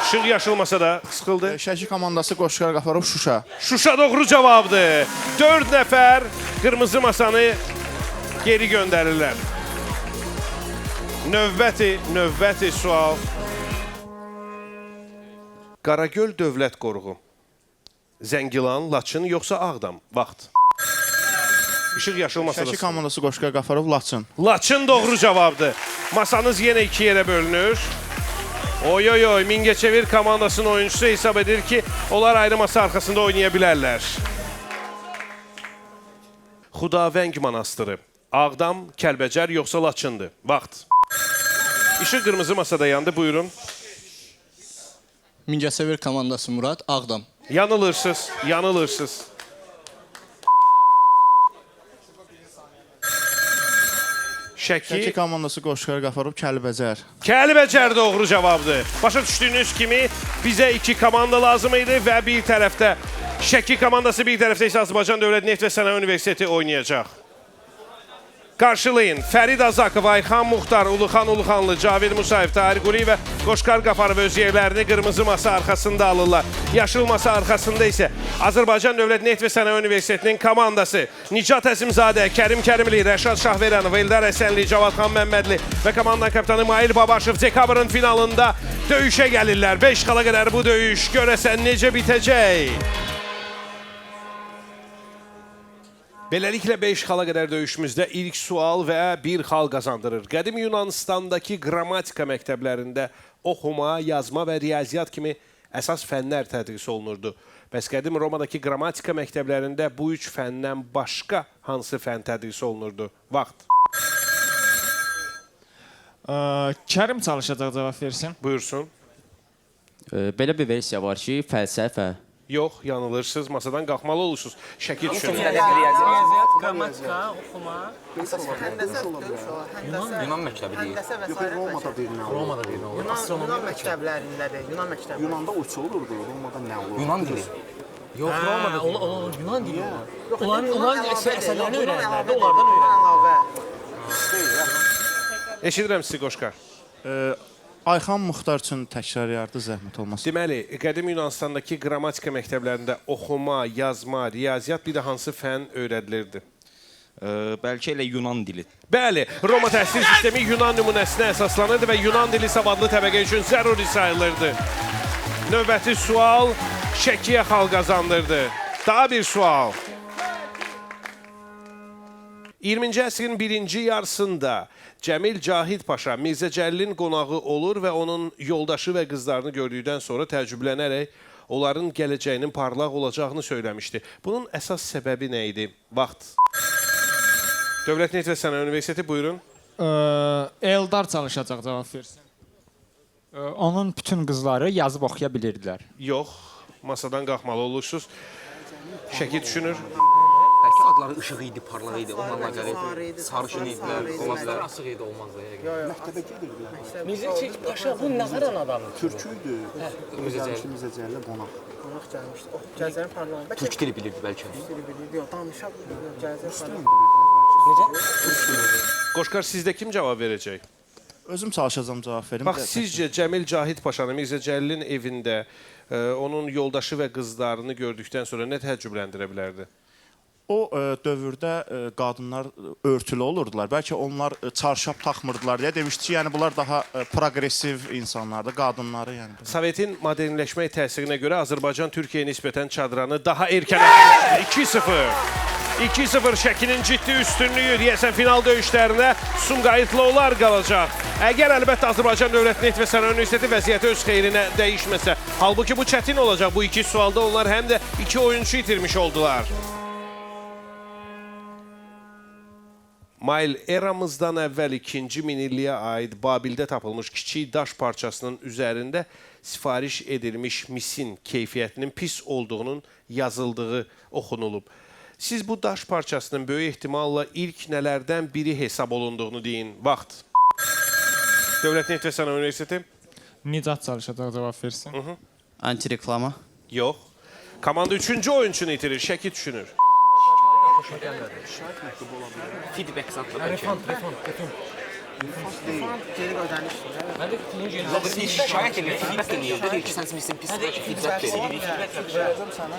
İşıq yaşıl masada sıxıldı. Şəki komandası Qoşqar Qafarov Şuşa. Şuşa doğru cavabdır. 4 nəfər qırmızı masanı geri göndərirlər. Növbəti sual. Qaragöl Dövlət Qoruğu. Zəngilan, Laçın, yoxsa Ağdam? Vaxt. İşıq yaşıl masada. Şəki komandası Qoşqar Qafarov Laçın. Laçın doğru cavabdır. Masanız yenə iki yerə bölünür. Oy oy oy, Mingəçevir komandasının oyuncusu hesab edir ki, onlar ayrı masa arxasında oynaya bilərlər. Xudavəng Monastırı. Ağdam, Kəlbəcər, yoxsa Laçındır? Vaxt. İşıq qırmızı masada yandı, buyurun. Mingəçevir komandası Murad, Ağdam. Yanılırsınız, yanılırsınız. Şəki komandası Qoşqar Qafarov Kəlbəcər. Kəlbəcər doğru cavabdır. Başa düşdüyünüz kimi bizə iki komanda lazım idi və bir tərəfdə Şəki komandası, bir tərəfdə isə Azərbaycan Dövlət Neft və Sənaye Universiteti oynayacaq. Qarşılayın Fərid Azakov, Ayxan Muxtar, Uluxan Uluxanlı, Cavid Musayev, Tahir Quliyev və Qoşqar Qafarov öz yerlərini qırmızı masa arxasında alırlar. Yaşıl masa arxasında isə Azərbaycan Dövlət Neft və Sənaye Universitetinin komandası Nicat Əzimzadə, Kərim Kərimli, Rəşad Şahverənov, Eldar Əsənli, Cavadxan Məmmədli və komandanın kapitanı Mail Babaşov dekabrın finalında döyüşə gəlirlər. 5 xala qədər bu döyüş görəsən necə bitəcək? Beləliklə 5 xala qədər döyüşümüzdə ilk sual və bir xal qazandırır. Qədim Yunanıstandakı qrammatika məktəblərində oxuma, yazma və riyaziyyat kimi əsas fənlər tədris olunurdu. Bəs qədim Romadakı qrammatika məktəblərində bu üç fəndən başqa hansı fən tədris olunurdu? Vaxt. Kərim çalışacaq cavab versin. Buyursun. Belə bir versiya var ki, fəlsəfə. Yox, yanılırsınız, masadan qalxmalı olursunuz. Şəkil düşünün. Riyaziyyat, qrammatika, oxuma. Yunan məktəbi deyil. Yox, Romada bir nə olur? Romada bir nə olur? Yunan məktəblərindədir. Yunan məktəblərində. Yunanda uçu olurdu, Romada nə olurdu? Yunan dili. Yox, Romada deyil. Yunan dili. Onların əsərlərini öyrənirlər də, onlardan öyrənirlər. Eşidirəm sizi, Qoşqar. Ayxan Muxtar üçün təkrarlayardı, zəhmət olmasa. Deməli, qədim Yunanıstandakı qrammatika məktəblərində oxuma, yazma, riyaziyyat, bir də hansı fən öyrədilirdi? Bəlkə elə Yunan dili. Bəli, Roma təhsil sistemi Yunan nümunəsinə əsaslanırdı və Yunan dili savadlı təbəqə üçün zəruri sayılırdı. Növbəti sual Şəkiyə xal qazandırdı. Daha bir sual. 20-ci əsrin birinci yarısında Cəmil Cahid Paşa Mirzə Cəlilin qonağı olur və onun yoldaşı və qızlarını gördükdən sonra təəccüblənərək onların gələcəyinin parlaq olacağını söyləmişdi. Bunun əsas səbəbi nə idi? Vaxt. Dövlət Neft və Sənaye Universiteti, buyurun. Eldar çalışacaq cavab versin. Onun bütün qızları yazıb oxuya bilirdilər. Yox, masadan qalxmalı olursunuz. Şəki düşünür. Bəlkə adları işıq idi, parlaq idi, onunla əlaqəli. Sarışın idilər, ola bilər. Açıq idi, olmazdı yəqin. Məktəbə gedirdilər. Mirzə Paşa bu nə qaran adamdır? Türkü idi. Mirzə Cəlil. Mirzə Cəlilə qonaq. Qonaq gəlmişdi. Oh, gələcəyin parlaq. Bəlkə Türk dili bilirdi bəlkə. Türk dili bilirdi, yox, danışa bilirdi. Gələcəyin parlaq. Necə? Qoşqar, sizdə kim cavab verəcək? Özüm çalışacağam cavab verim. Bax, sizcə Cəmil Cahid Paşanı Mirzə Cəlilin evində onun yoldaşı və qızlarını gördükdən sonra nə təəccübləndirə bilərdi? O dövrdə qadınlar örtülü olurdular. Bəlkə onlar çarşaf taxmırdılar deyə demişdi ki, yəni bunlar daha progressiv insanlardır, qadınları yəni. Sovetin modernləşmək təsirinə görə Azərbaycan Türkiyəyə nisbətən çadranı daha erkən atmışdı. 2-0. 2-0 Şəkinin ciddi üstünlüyü deyəsən final döyüşlərinə Sumqayıtlı onlar qalacaq. Əgər əlbəttə Azərbaycan Dövlət Neft və Sənaye Universiteti vəziyyəti öz xeyrinə dəyişməsə. Halbuki bu çətin olacaq. Bu iki sualda onlar həm də iki oyunçu itirmiş oldular. Mail eramızdan əvvəl 2-ci minilliyə aid Babildə tapılmış kiçik daş parçasının üzərində sifariş edilmiş misin keyfiyyətinin pis olduğunun yazıldığı oxunulub. Siz bu daş parçasının böyük ehtimalla ilk nələrdən biri hesab olunduğunu deyin. Vaxt. Dövlət Neft və Sənaye Universiteti. Nicat çalışacaq cavab versin. Antireklama. Yox. Komanda üçüncü oyunçunu itirir. Şəki düşünür. Xoşuma gəlmədi. Şikayət məktubu ola bilər. Feedback zad da bəlkə. Refund, refund, refund. Refund geri ödənişdir. Mən də pulun geri Şikayət eləyir, feedback eləyir. Deyir ki, sən misin pis, bəlkə feedback verir. Verəcəm sənə.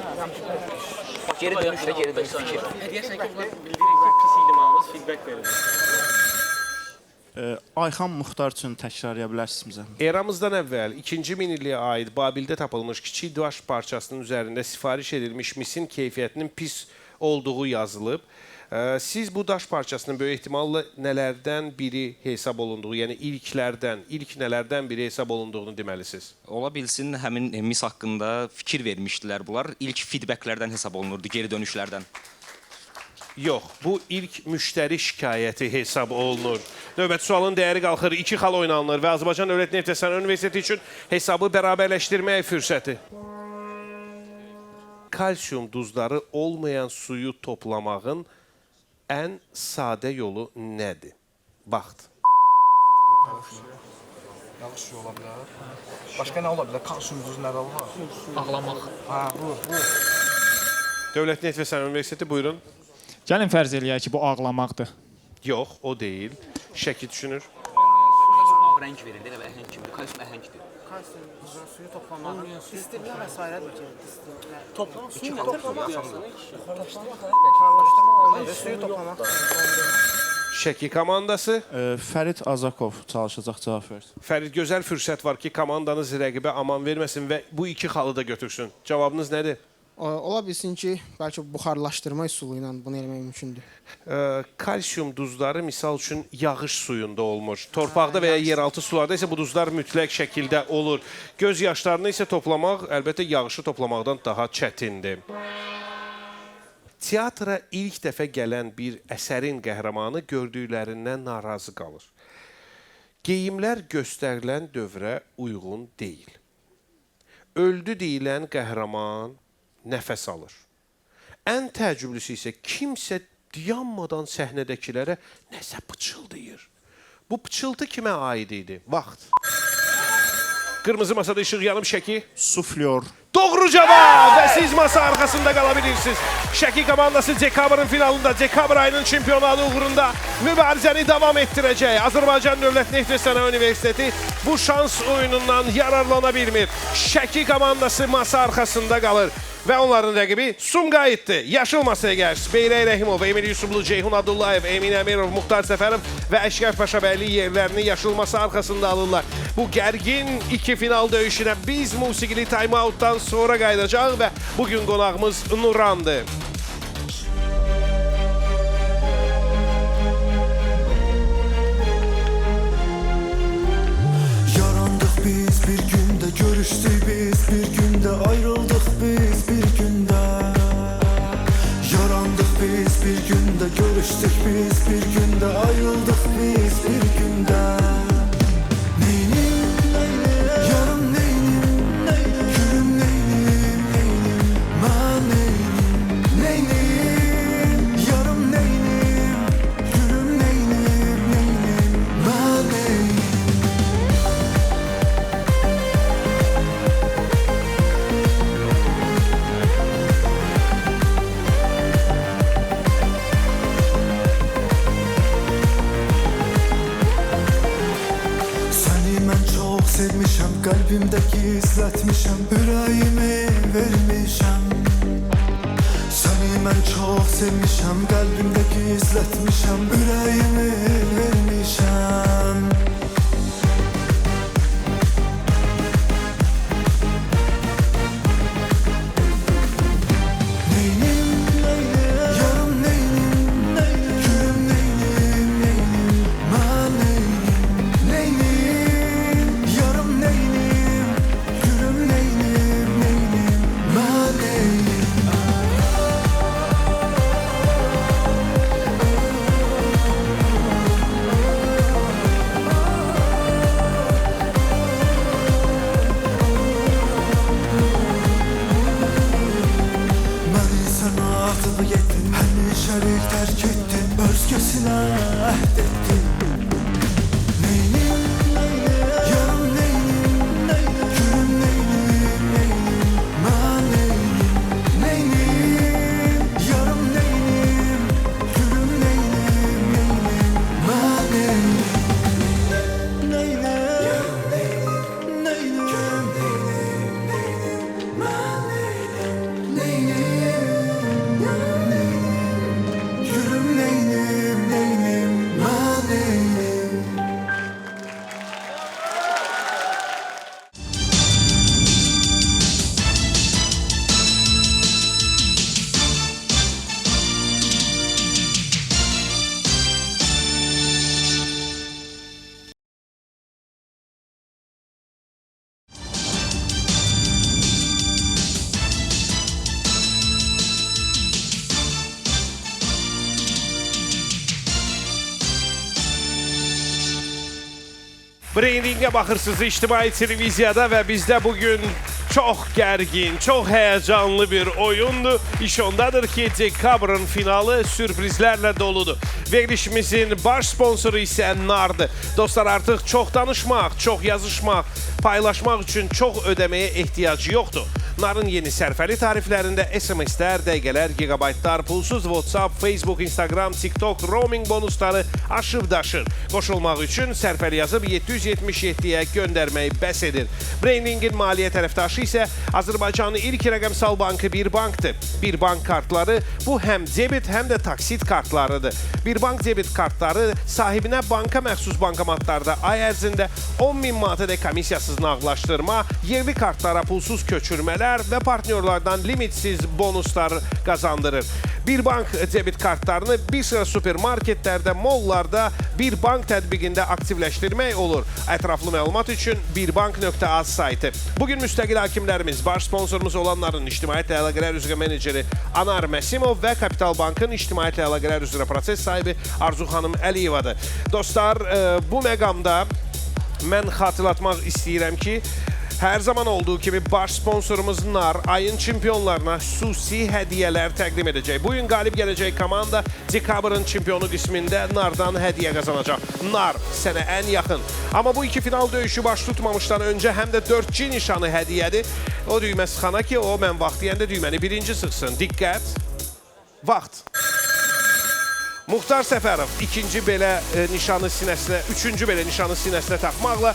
Geri dönüş də geri dönüş fikir. Deyəsən ki, bunlar bildirir ki, pis idi malımız, feedback verir. Ayxan Muxtar üçün təkrarlaya bilərsiniz bizə. Eramızdan əvvəl 2-ci minilliyə aid Babildə tapılmış kiçik daş parçasının üzərində sifariş edilmiş misin keyfiyyətinin pis olduğu yazılıb. Siz bu daş parçasının böyük ehtimalla nələrdən biri hesab olunduğu, yəni ilklərdən, ilk nələrdən biri hesab olunduğunu deməlisiniz. Ola bilsin həmin mis haqqında fikir vermişdilər bunlar. İlk feedbacklərdən hesab olunurdu, geri dönüşlərdən. Yox, bu ilk müştəri şikayəti hesab olunur. Növbəti sualın dəyəri qalxır, 2 xal oynanılır və Azərbaycan Dövlət Neft və Sənaye Universiteti üçün hesabı bərabərləşdirmək fürsəti. Kalsium duzları olmayan suyu toplamağın ən sadə yolu nədir? Vaxt. Yağış suyu ola bilər. Başqa nə ola bilər? Kalsium duzu nə olar? Ağlamaq. Ha, bu. Dövlət Neft və Sənaye Universiteti, buyurun. Gəlin fərz eləyək ki, bu ağlamaqdır. Yox, o deyil. Şəki düşünür. Kalsium rəng verir, elə əhəng kimidir. Kalsium əhəngdir. Kalsium duzu suyu toplamağın istirlə və sairədir ki, istirlə. Toplamaq suyu İki nə xal toplamaq? Buxarlaşdırma olmur, suyu toplamaq. Şəki komandası. Fərid Azakov çalışacaq cavab versin. Fərid, gözəl fürsət var ki, komandanız rəqibə aman verməsin və bu iki xalı da götürsün. Cavabınız nədir? Ola bilsin ki, bəlkə buxarlaşdırma üsulu ilə bunu eləmək mümkündür. Kalsium duzları misal üçün yağış suyunda olmur. Torpaqda və ya yeraltı sularda isə bu duzlar mütləq şəkildə olur. Göz yaşlarını isə toplamaq əlbəttə yağışı toplamaqdan daha çətindir. Teatra ilk dəfə gələn bir əsərin qəhrəmanı gördüklərindən narazı qalır. Geyimlər göstərilən dövrə uyğun deyil. Öldü deyilən qəhrəman nəfəs alır. Ən təəccüblüsü isə kimsə dayanmadan səhnədəkilərə nəsə pıçıldayır. Bu pıçıltı kimə aid idi? Vaxt. Qırmızı masada işıq yanıb Şəki. Suflyor. Doğru cavab və siz masa arxasında qala bilirsiniz. Şəki komandası dekabrın finalında, dekabr ayının çempionalı uğrunda mübarizəni davam etdirəcək. Azərbaycan Dövlət Neft və Sənaye Universiteti bu şans oyunundan yararlana bilmir. Şəki komandası masa arxasında qalır və onların rəqibi Sumqayıtdır. Yaşıl masaya gəlir. Beyrək Rəhimov, Emil Yusublu, Ceyhun Abdullayev, Emin Əmirov, Muxtar Səfərov və Əşrəf Paşabəyli yerlərini yaşıl masa arxasında alırlar. Bu gərgin iki final döyüşünə biz musiqili time-outdan sonra qayıdacaq və bugün qonağımız Nurandır. Yarandıq biz bir gündə, görüşdük biz bir gündə, ayrıldıq biz bir gündə. Yarandıq biz bir gündə, görüşdük biz bir gündə, ayrıldıq biz bir gündə. Neynim, yarım neynim, gülüm neynim, neynim, mən neynim, neynim, yarım neynim, gülüm neynim, neynim, mən neynim. Səni mən çox sevmişəm, qəlbimdə gizlətmişəm, ürəyimi vermişəm. Səni mən çox sevmişəm, qəlbimdə gizlətmişəm, ürəyimi vermişəm. Neynim, yarım neynim, gülüm neynim, neynim, mən neynim, neynim, yarım neynim, gülüm neynim, neynim, mən neynim. əhd etdim. Neynim, yarım neynim, gülüm neynim, neynim, mən neynim, neynim, yarım neynim, gülüm neynim, neynim, mən neynim, neynim, yarım neynim, neynim, gülüm neynim, neynim, mən neynim, neynim, yarım neynim, gülüm neynim, neynim, mən neynim. Brainring'e baxırsınız ictimai televiziyada və bizdə bugün çox gərgin, çox həyəcanlı bir oyundur. İş ondadır ki, dekabrın finalı sürprizlərlə doludur. Verilişimizin baş sponsoru isə Nardır. Dostlar, artıq çox danışmaq, çox yazışmaq, paylaşmaq üçün çox ödəməyə ehtiyac yoxdur. Narın yeni sərfəli tariflərində SMS-lər, dəqiqələr, gigabaytlar, pulsuz WhatsApp, Facebook, Instagram, TikTok, roaming bonusları aşıb daşır. Qoşulmaq üçün sərfəli yazıb 777-yə göndərmək bəs edir. Brainringin maliyyə tərəfdaşı isə Azərbaycanın ilk rəqəmsal bankı Bir Bankdır. Bir Bank kartları bu həm debit, həm də taksit kartlarıdır. Bir Bank debit kartları sahibinə banka məxsus bankomatlarda ay ərzində 10.000 manata dək komissiyasız nağdlaşdırma, yerli kartlara pulsuz köçürmələr və partnyorlardan limitsiz bonuslar qazandırır. Bir Bank debit kartlarını bir sıra supermarketlərdə, mollarda Bir Bank tətbiqində aktivləşdirmək olur. Ətraflı məlumat üçün birbank.az saytı. Bugün müstəqil hakimlərimiz, baş sponsorumuz olanların ictimaiyyətlə əlaqələr üzrə meneceri Anar Məsimov və Kapital Bankın ictimaiyyətlə əlaqələr üzrə proses sahibi Arzu xanım Əliyevadır. Dostlar, bu məqamda mən xatırlatmaq istəyirəm ki, hər zaman olduğu kimi baş sponsorumuz Nar ayın çempionlarına xüsusi hədiyyələr təqdim edəcək. Bugün qalib gələcək komanda dekabrın çempionu qismində Nardan hədiyyə qazanacaq. Nar sənə ən yaxın. Amma bu iki final döyüşü baş tutmamışdan öncə həm də 4G nişanı hədiyyədir. O düymə sıxana ki, o mən vaxt deyəndə düyməni birinci sıxsın. Diqqət, vaxt. Muxtar Səfərov ikinci belə nişanı sinəsinə, üçüncü belə nişanı sinəsinə taxmaqla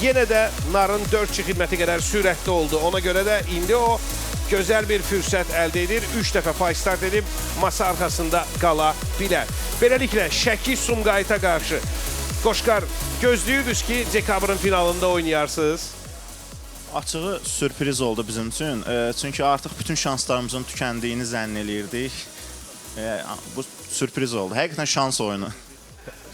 yenə də Narın 4G xidməti qədər sürətli oldu. Ona görə də indi o gözəl bir fürsət əldə edir. 3 dəfə pay start edib masa arxasında qala bilər. Beləliklə Şəki Sumqayıta qarşı. Qoşqar, gözləyirdiniz ki, dekabrın finalında oynayarsınız. Açığı sürpriz oldu bizim üçün. Çünki artıq bütün şanslarımızın tükəndiyini zənn eləyirdik. Bu sürpriz oldu. Həqiqətən şans oyunu.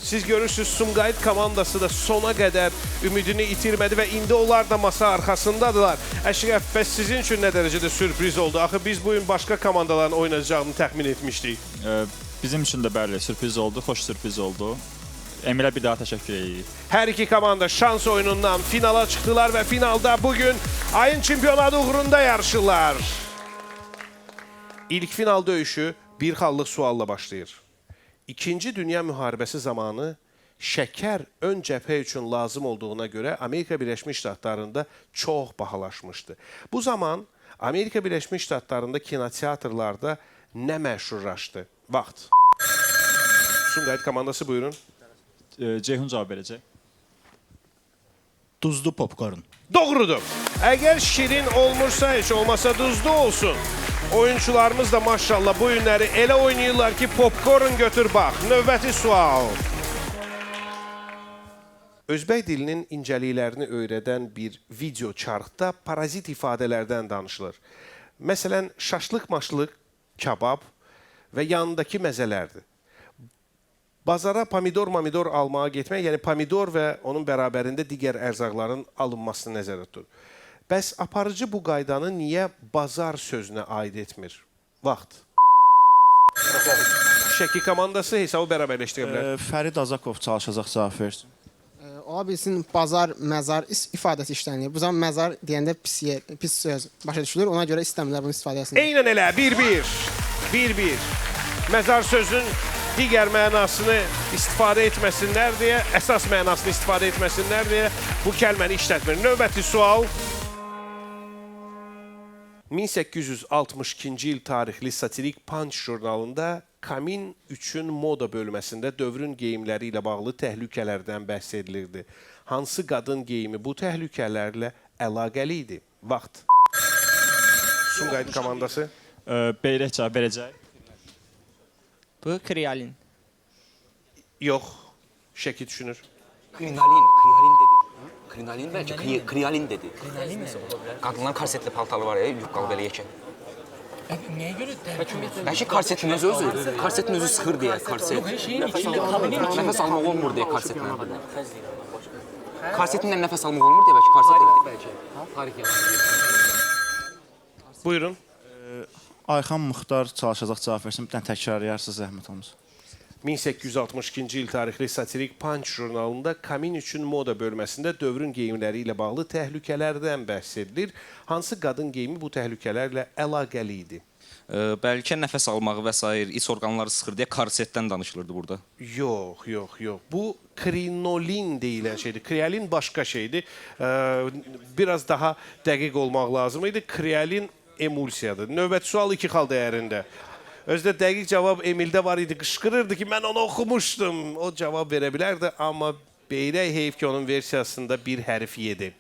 Siz görürsünüz, Sumqayıt komandası da sona qədər ümidini itirmədi və indi onlar da masa arxasındadılar. Əşrəf, bəs sizin üçün nə dərəcədə sürpriz oldu? Axı biz bugün başqa komandaların oynayacağını təxmin etmişdik. Bizim üçün də bəli, sürpriz oldu, xoş sürpriz oldu. Emilə bir daha təşəkkür edirik. Hər iki komanda şans oyunundan finala çıxdılar və finalda bugün ayın çempionadı uğrunda yarışırlar. İlk final döyüşü bir xallıq sualla başlayır. İkinci Dünya Müharibəsi zamanı şəkər ön cəbhə üçün lazım olduğuna görə Amerika Birləşmiş Ştatlarında çox bahalaşmışdı. Bu zaman Amerika Birləşmiş Ştatlarında kinoteatrlarda nə məşhurlaşdı? Vaxt. Sumqayıt komandası buyurun. Ceyhun cavab verəcək. Duzlu popcorn. Doğrudur. Əgər şirin olmursa, heç olmasa duzlu olsun. Oyunçularımız da maşallah bu günləri elə oynayırlar ki, popcorn götür bax. Növbəti sual. Özbək dilinin incəliklərini öyrədən bir video çarxda parazit ifadələrdən danışılır. Məsələn, şaşlıq-maşlıq, kabab və yanındakı məzələrdir. Bazara pomidor-mamidor almağa getmək, yəni pomidor və onun bərabərində digər ərzaqların alınmasını nəzərdə tutur. Bəs aparıcı bu qaydanı niyə bazar sözünə aid etmir? Vaxt. Şəki komandası hesabı bərabərləşdirə bilər. Fərid Azakov çalışacaq cavab versin. Ola bilsin bazar, məzar ifadəsi işlənilir. Bu zaman məzar deyəndə pis yer, pis söz başa düşülür. Ona görə istəmirlər bunu istifadə etsinlər. Eynən elə 1-1. 1-1. Məzar sözünün Digər mənasını istifadə etməsinlər deyə, əsas mənasını istifadə etməsinlər deyə bu kəlməni işlətmir. Növbəti sual. 1862-ci il tarixli satirik Punch jurnalında Kamin üçün moda bölməsində dövrün geyimləri ilə bağlı təhlükələrdən bəhs edilirdi. Hansı qadın geyimi bu təhlükələrlə əlaqəli idi? Vaxt. Sumqayıt komandası. Beyrək cavab verəcək. Bu krialin. Yox. Şəki düşünür. Krinalin, krialin dedi. Krinalin bəlkə krialin dedi. Krinalin nəsə ola bilər. Qadınların korsetli paltarı var ya, yubqalı belə yekə. Nəyə görə tərkib Bəlkə korsetin özü, korsetin özü sıxır deyə korset. Yox, şeyin içində, kabinin içində. Nəfəs almaq olmur deyə korsetlə. Korsetinlə nəfəs almaq olmur deyə bəlkə korset elədi. Tarix yalan. Buyurun. Ayxan Muxtar çalışacaq cavab versin. Bir dənə təkrarlayarsınız, zəhmət olmasa. 1862-ci il tarixli satirik Punch jurnalında Kamin üçün moda bölməsində dövrün geyimləri ilə bağlı təhlükələrdən bəhs edilir. Hansı qadın geyimi bu təhlükələrlə əlaqəli idi? Bəlkə nəfəs almağı və sair, iç orqanları sıxır deyə korsetdən danışılırdı burada. Yox, yox, yox. Bu krinolin deyilən şeydir. Krialin başqa şeydir. Biraz daha dəqiq olmaq lazım idi. Krialin emulsiyadır. Növbəti sual 2 xal dəyərində. Özdə dəqiq cavab Emildə var idi. Qışqırırdı ki, mən onu oxumuşdum. O cavab verə bilərdi, amma Beyrək heyf ki, onun versiyasında bir hərf yedi.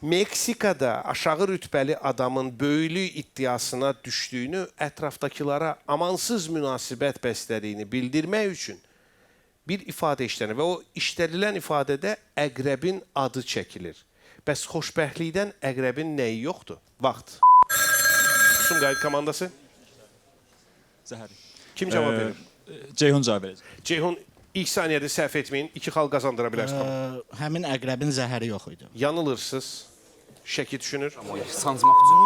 Meksikada aşağı rütbəli adamın böyüklük iddiasına düşdüyünü, ətrafdakılara amansız münasibət bəslədiyini bildirmək üçün bir ifadə işlənir və o işlədilən ifadədə əqrəbin adı çəkilir. Bəs xoşbəxtlikdən əqrəbin nəyi yoxdur? Vaxt. Sumqayıt komandası. Zəhəri. Kim cavab verir? Ceyhun cavab verəcək. Ceyhun, ilk saniyədə səhv etməyin, 2 xal qazandıra bilərsiniz. Həmin əqrəbin zəhəri yox idi. Yanılırsınız. Şəki düşünür. Sancmaq üçün.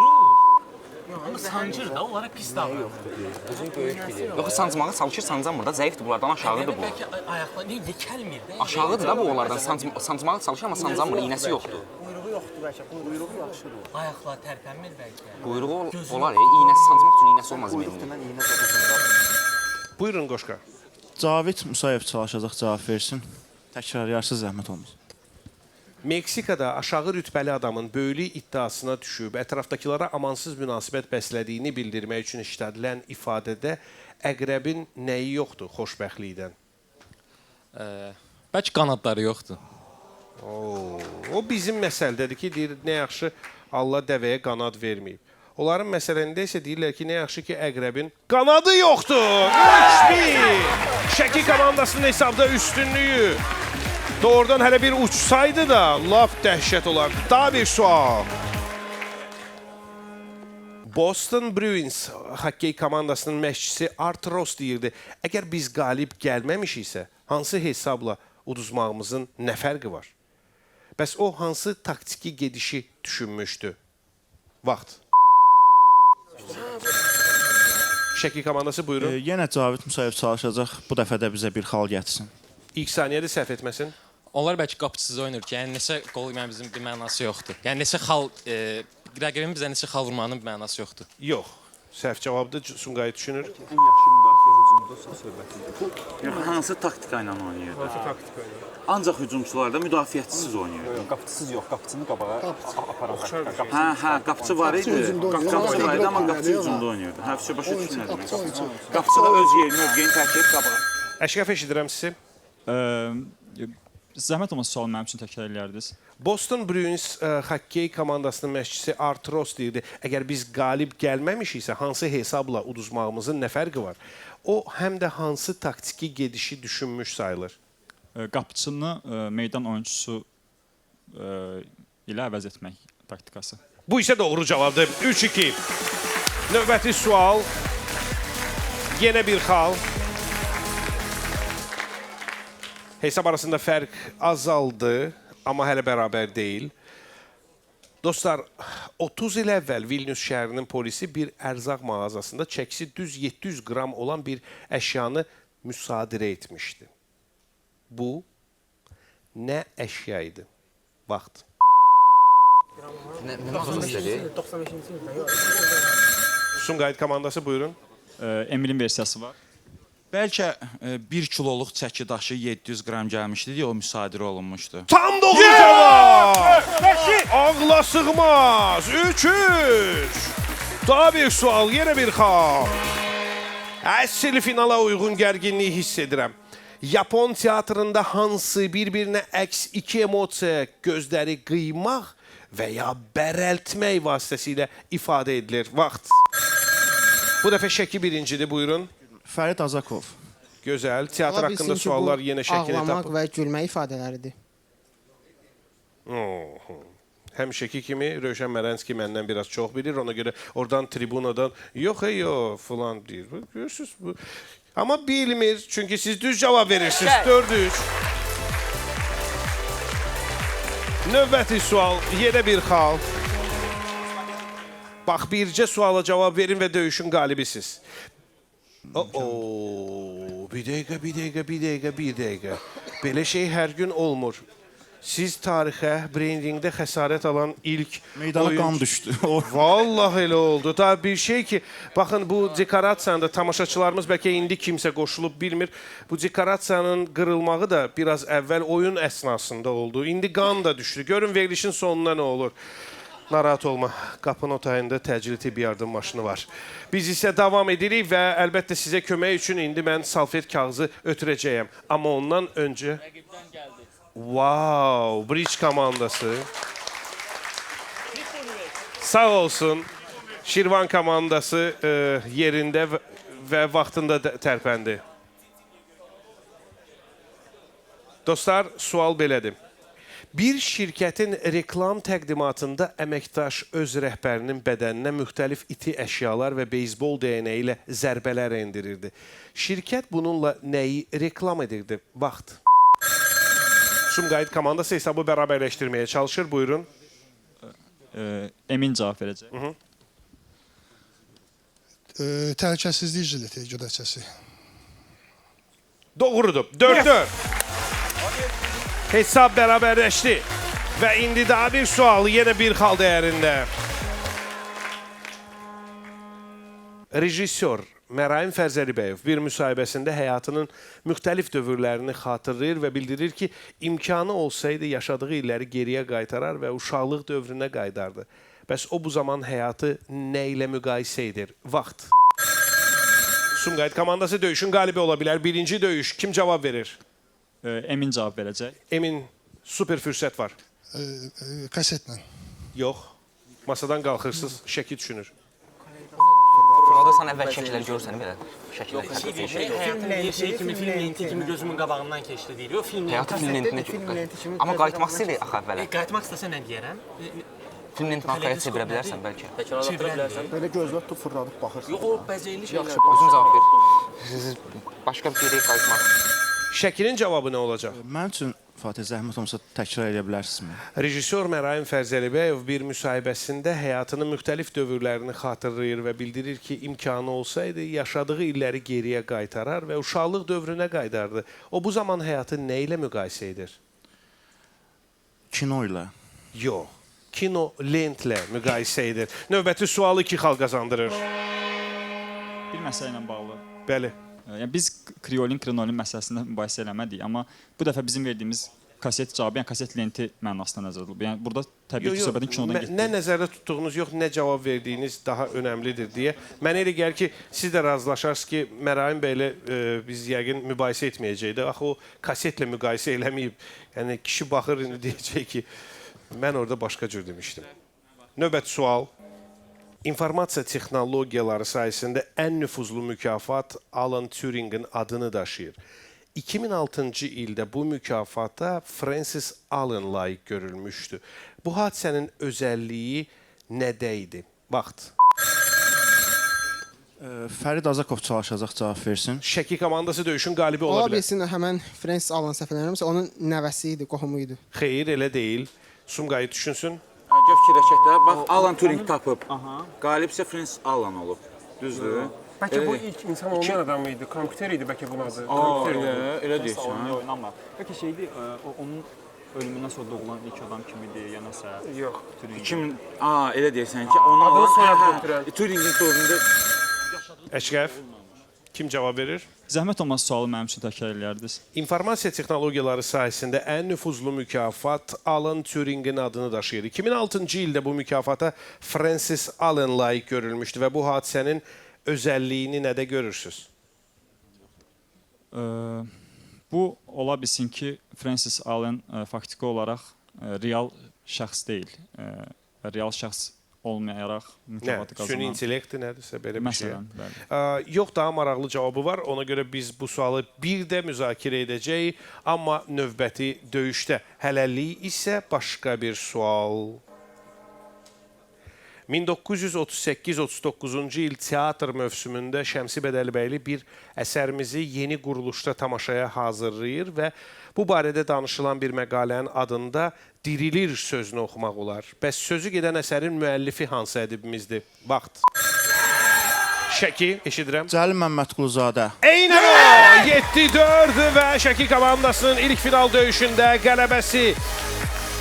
Amma sancır da, onlara pis davranır. Özün böyük bilir. Yox, sancmağı çalışır, sancamır da, zəifdir bunlardan, aşağıdır bu. Bəlkə ayaqları yekəlmir də. Aşağıdır da bu onlardan, sancmağı çalışır, amma sancamır, iynəsi yoxdur. Quyruğu yoxdur bəlkə, quyruğu yaxşıdır. Ayaqlar tərpənmir bəlkə. Quyruğu olar, iynəsi sancmaq üçün iynəsi olmaz. Quyruq denən iynə də uzun. Buyurun Qoşqa. Cavid Musayev çalışacaq cavab versin. Təkrarlayarsınız, zəhmət olmasa. Meksikada aşağı rütbəli adamın böyüklük iddiasına düşüb, ətrafdakılara amansız münasibət bəslədiyini bildirmək üçün işlədilən ifadədə əqrəbin nəyi yoxdur xoşbəxtlikdən? Bəlkə qanadları yoxdur. O bizim məsələdədir ki, deyir, nə yaxşı Allah dəvəyə qanad verməyib. Onların məsələsində isə deyirlər ki, nə yaxşı ki, əqrəbin qanadı yoxdur. 3-1. Şəki komandasının hesabda üstünlüyü. Doğrudan hələ bir uçsaydı da lap dəhşət olardı. Daha bir sual. Boston Bruins hokkey komandasının məşqçisi Art Ross deyirdi, əgər biz qalib gəlməmişiksə, hansı hesabla uduzmağımızın nə fərqi var? Bəs o hansı taktiki gedişi düşünmüşdü? Vaxt. Şəki komandası buyurun. Yenə Cavid Musayev çalışacaq, bu dəfə də bizə bir xal gətirsin. İlk saniyədə səhv etməsin. Onlar bəlkə qapıçısız oynayır ki, yəni neçə qol yeməmizin bir mənası yoxdur. Yəni neçə xal, rəqibin bizə neçə xal vurmanın bir mənası yoxdur. Yox. Səhv cavabdır. Sumqayıt düşünür. Ən yaxşı müdafiə hücumda söhbətidir. Yox, hansı taktika ilə oynayırdı? Hansı taktika ilə? Ancaq hücumçularda müdafiəçisiz oynayırdı. Yox, qapıçısız yox, qapıçını qabağa aparan taktika. Hə, hə, qapıçı var idi. Qapıçı var idi, amma qapıçı hücumda oynayırdı. Hə, başa düşmürdüm. Qapıçı da öz yerini, mövqeyini tərk edib qabağa. Əşrəf, eşidirəm sizi. Zəhmət olmasa sualı mənim üçün təkrar eləyərdiniz. Boston Bruins hokkey komandasının məşqçisi Art Ross deyirdi, əgər biz qalib gəlməmişiksə, hansı hesabla uduzmağımızın nə fərqi var? O, həm də hansı taktiki gedişi düşünmüş sayılır? Qapıçını meydan oyunçusu ilə əvəz etmək taktikası. Bu isə doğru cavabdır. 3-2. Növbəti sual. Yenə bir xal. Hesab arasında fərq azaldı, amma hələ bərabər deyil. Dostlar, 30 il əvvəl Vilnius şəhərinin polisi bir ərzaq mağazasında çəkisi düz 700 qram olan bir əşyanı müsadirə etmişdi. Bu, nə əşya idi? Vaxt. Nə mağazası dedi? Sumqayıt komandası, buyurun. Emilin versiyası var. Bəlkə 1 kiloluq çəki daşı 700 qram gəlmişdi deyə o müsadirə olunmuşdu. Tam doğru cavab! Ağla sığmaz. 3-3. Daha bir sual, yenə bir xal. Əsl finala uyğun gərginlik hiss edirəm. Yapon teatrında hansı bir-birinə əks iki emosiya gözləri qıymaq və ya bərəltmək vasitəsilə ifadə edilir? Vaxt. Bu dəfə Şəki birincidir, buyurun. Fərid Azakov. Gözəl. Teatr Ola bilsin haqqında ki, bu suallar yenə Şəkini Ağlamaq tapır. və gülmək ifadələridir. Oho. Həmişəki kimi Rövşən Mərənski məndən biraz çox bilir. Ona görə oradan tribunadan yox ey yox filan deyir. Bu, Görürsüz bu. Amma bilmir. Çünki siz düz cavab verirsiniz. 4-3. Növbəti sual yenə bir xal. Bax bircə suala cavab verin və döyüşün qalibisiz. Oo, bir dəqiqə, bir dəqiqə, bir dəqiqə, bir dəqiqə. Belə şey hər gün olmur. Siz tarixə brendingdə xəsarət alan ilk Meydana qan düşdü. Vallahi elə oldu. Daha bir şey ki, baxın bu dekorasiyanı da tamaşaçılarımız bəlkə indi kimsə qoşulub bilmir. Bu dekorasiyanın qırılmağı da biraz əvvəl oyun əsnasında oldu. İndi qan da düşdü. Görün verilişin sonunda nə olur. Narahat olma. Qapının o tayında təcili tibbi yardım maşını var. Biz isə davam edirik və əlbəttə sizə kömək üçün indi mən salfet kağızı ötürəcəyəm. Amma ondan öncə... Wow, Bridge komandası. Sağ olsun. Şirvan komandası yerində və vaxtında tərpəndi. Dostlar, sual belədir. Bir şirkətin reklam təqdimatında əməkdaş öz rəhbərinin bədəninə müxtəlif iti əşyalar və beyzbol dəyənəyi ilə zərbələr endirirdi. Şirkət bununla nəyi reklam edirdi? Vaxt. Sumqayıt komandası hesabı bərabərləşdirməyə çalışır. Buyurun. Emin cavab verəcək. Təhlükəsizlik jileti gödəkçəsi. Doğrudur. 4-4. Hesab bərabərləşdi. Və indi daha bir sual, yenə bir xal dəyərində. Rejissor Məraim Fərzəlibəyov bir müsahibəsində həyatının müxtəlif dövrlərini xatırlayır və bildirir ki, imkanı olsaydı yaşadığı illəri geriyə qaytarar və uşaqlıq dövrünə qaytardı. Bəs o bu zaman həyatı nə ilə müqayisə edir? Vaxt. Sumqayıt komandası döyüşün qalibi ola bilər. Birinci döyüş kim cavab verir? Emin cavab verəcək. Emin, super fürsət var. Kasetlə. Yox. Masadan qalxırsınız, Şəki düşünür. Fırladırsan əvvəl şəkilləri görürsən belə. Şəkilləri. Həyatın bir şey kimi, film lenti kimi gözümün qabağından keçdi deyir. Yox, film Həyatı film lentini. Amma qayıtmaq istəyir axı əvvələ. Qayıtmaq istəsə nə deyərəm? Film lentini arxaya çevirə bilərsən bəlkə. Təkrarlata bilərsən. Belə gözlə tutub fırladıb baxırsan. Yox, o bəzəkli şeylər. Özün cavab ver. Başqa bir yerə qayıtmaq. Şəkinin cavabı nə olacaq? Mənim üçün Fatih, zəhmət olmasa təkrar edə bilərsinizmi? Rejissor Məraim Fərzəlibəyov bir müsahibəsində həyatının müxtəlif dövrlərini xatırlayır və bildirir ki, imkanı olsaydı yaşadığı illəri geriyə qaytarar və uşaqlıq dövrünə qaytardı. O bu zaman həyatı nə ilə müqayisə edir? Kino ilə. Yox, kino lentlə müqayisə edir. Növbəti sualı 2 xal qazandırır. Bir məsələ ilə bağlı. Bəli. Yəni biz kriolin, krinolin məsələsində mübahisə eləmədik, amma bu dəfə bizim verdiyimiz kaset cavabı, yəni kaset lenti mənasında nəzərdə tutulub. Yəni burada təbii ki, söhbətin kinodan getdiyi. Nə nəzərdə tutduğunuz yox, nə cavab verdiyiniz daha önəmlidir deyə. Mənə elə gəlir ki, siz də razılaşarsınız ki, Məraim bəylə biz yəqin mübahisə etməyəcəyik. Axı o kasetlə müqayisə eləməyib. Yəni kişi baxır indi deyəcək ki, mən orada başqa cür demişdim. Növbəti sual. İnformasiya texnologiyaları sayəsində ən nüfuzlu mükafat Alan Turing'in adını daşıyır. 2006-cı ildə bu mükafata Francis Allen layiq görülmüşdü. Bu hadisənin özəlliyi nədə idi? Vaxt. Fərid Azakov çalışacaq cavab versin. Şəki komandası döyüşün qalibi ola Ola bilər. bilsin, həmən Francis Allen səhv eləmirəmsə, onun nəvəsi idi, qohumu idi. Xeyr, elə deyil. Sumqayıt düşünsün. Gəl fikirləşək də. Bax, Alan Turing tapıb. Qalib isə Francis Allen olub. Düzdür? Bəlkə bu ilk insan olmayan adam idi. Kompüter idi bəlkə bunun adı. Elə deyirsən. Oynamır. Bəlkə şeydi, onun ölümündən sonra doğulan ilk adam kimidir, ya nəsə. Yox. 2000, elə deyirsən ki, ona Adını olan soyadını götürən. Turingin dövründə. Əşrəf, kim cavab verir? Zəhmət olmasa sualı mənim üçün təkrar eləyərdiniz. İnformasiya texnologiyaları sahəsində ən nüfuzlu mükafat Alan Turingin adını daşıyır. 2006-cı ildə bu mükafata Francis Allen layiq görülmüşdü və bu hadisənin özəlliyini nədə görürsüz? Bu ola bilsin ki, Francis Allen faktiki olaraq real şəxs deyil. Real şəxs olmayaraq mükafatı Nə? qazanan. Süni intellektdir, nədirsə belə bir şey. Məsələn, bəli. Yox, daha maraqlı cavabı var. Ona görə biz bu sualı bir də müzakirə edəcəyik. Amma növbəti döyüşdə hələlik isə başqa bir sual. 1938-39-cu il teatr mövsümündə Şəmsi Bədəlibəyli bir əsərimizi yeni quruluşda tamaşaya hazırlayır və bu barədə danışılan bir məqalənin adında dirilir sözünü oxumaq olar. Bəs sözü gedən əsərin müəllifi hansı ədibimizdir? Vaxt. Şəki, eşidirəm. Cəlil Məmmədquluzadə. Eynən o! 7-4 və Şəki komandasının ilk final döyüşündə qələbəsi.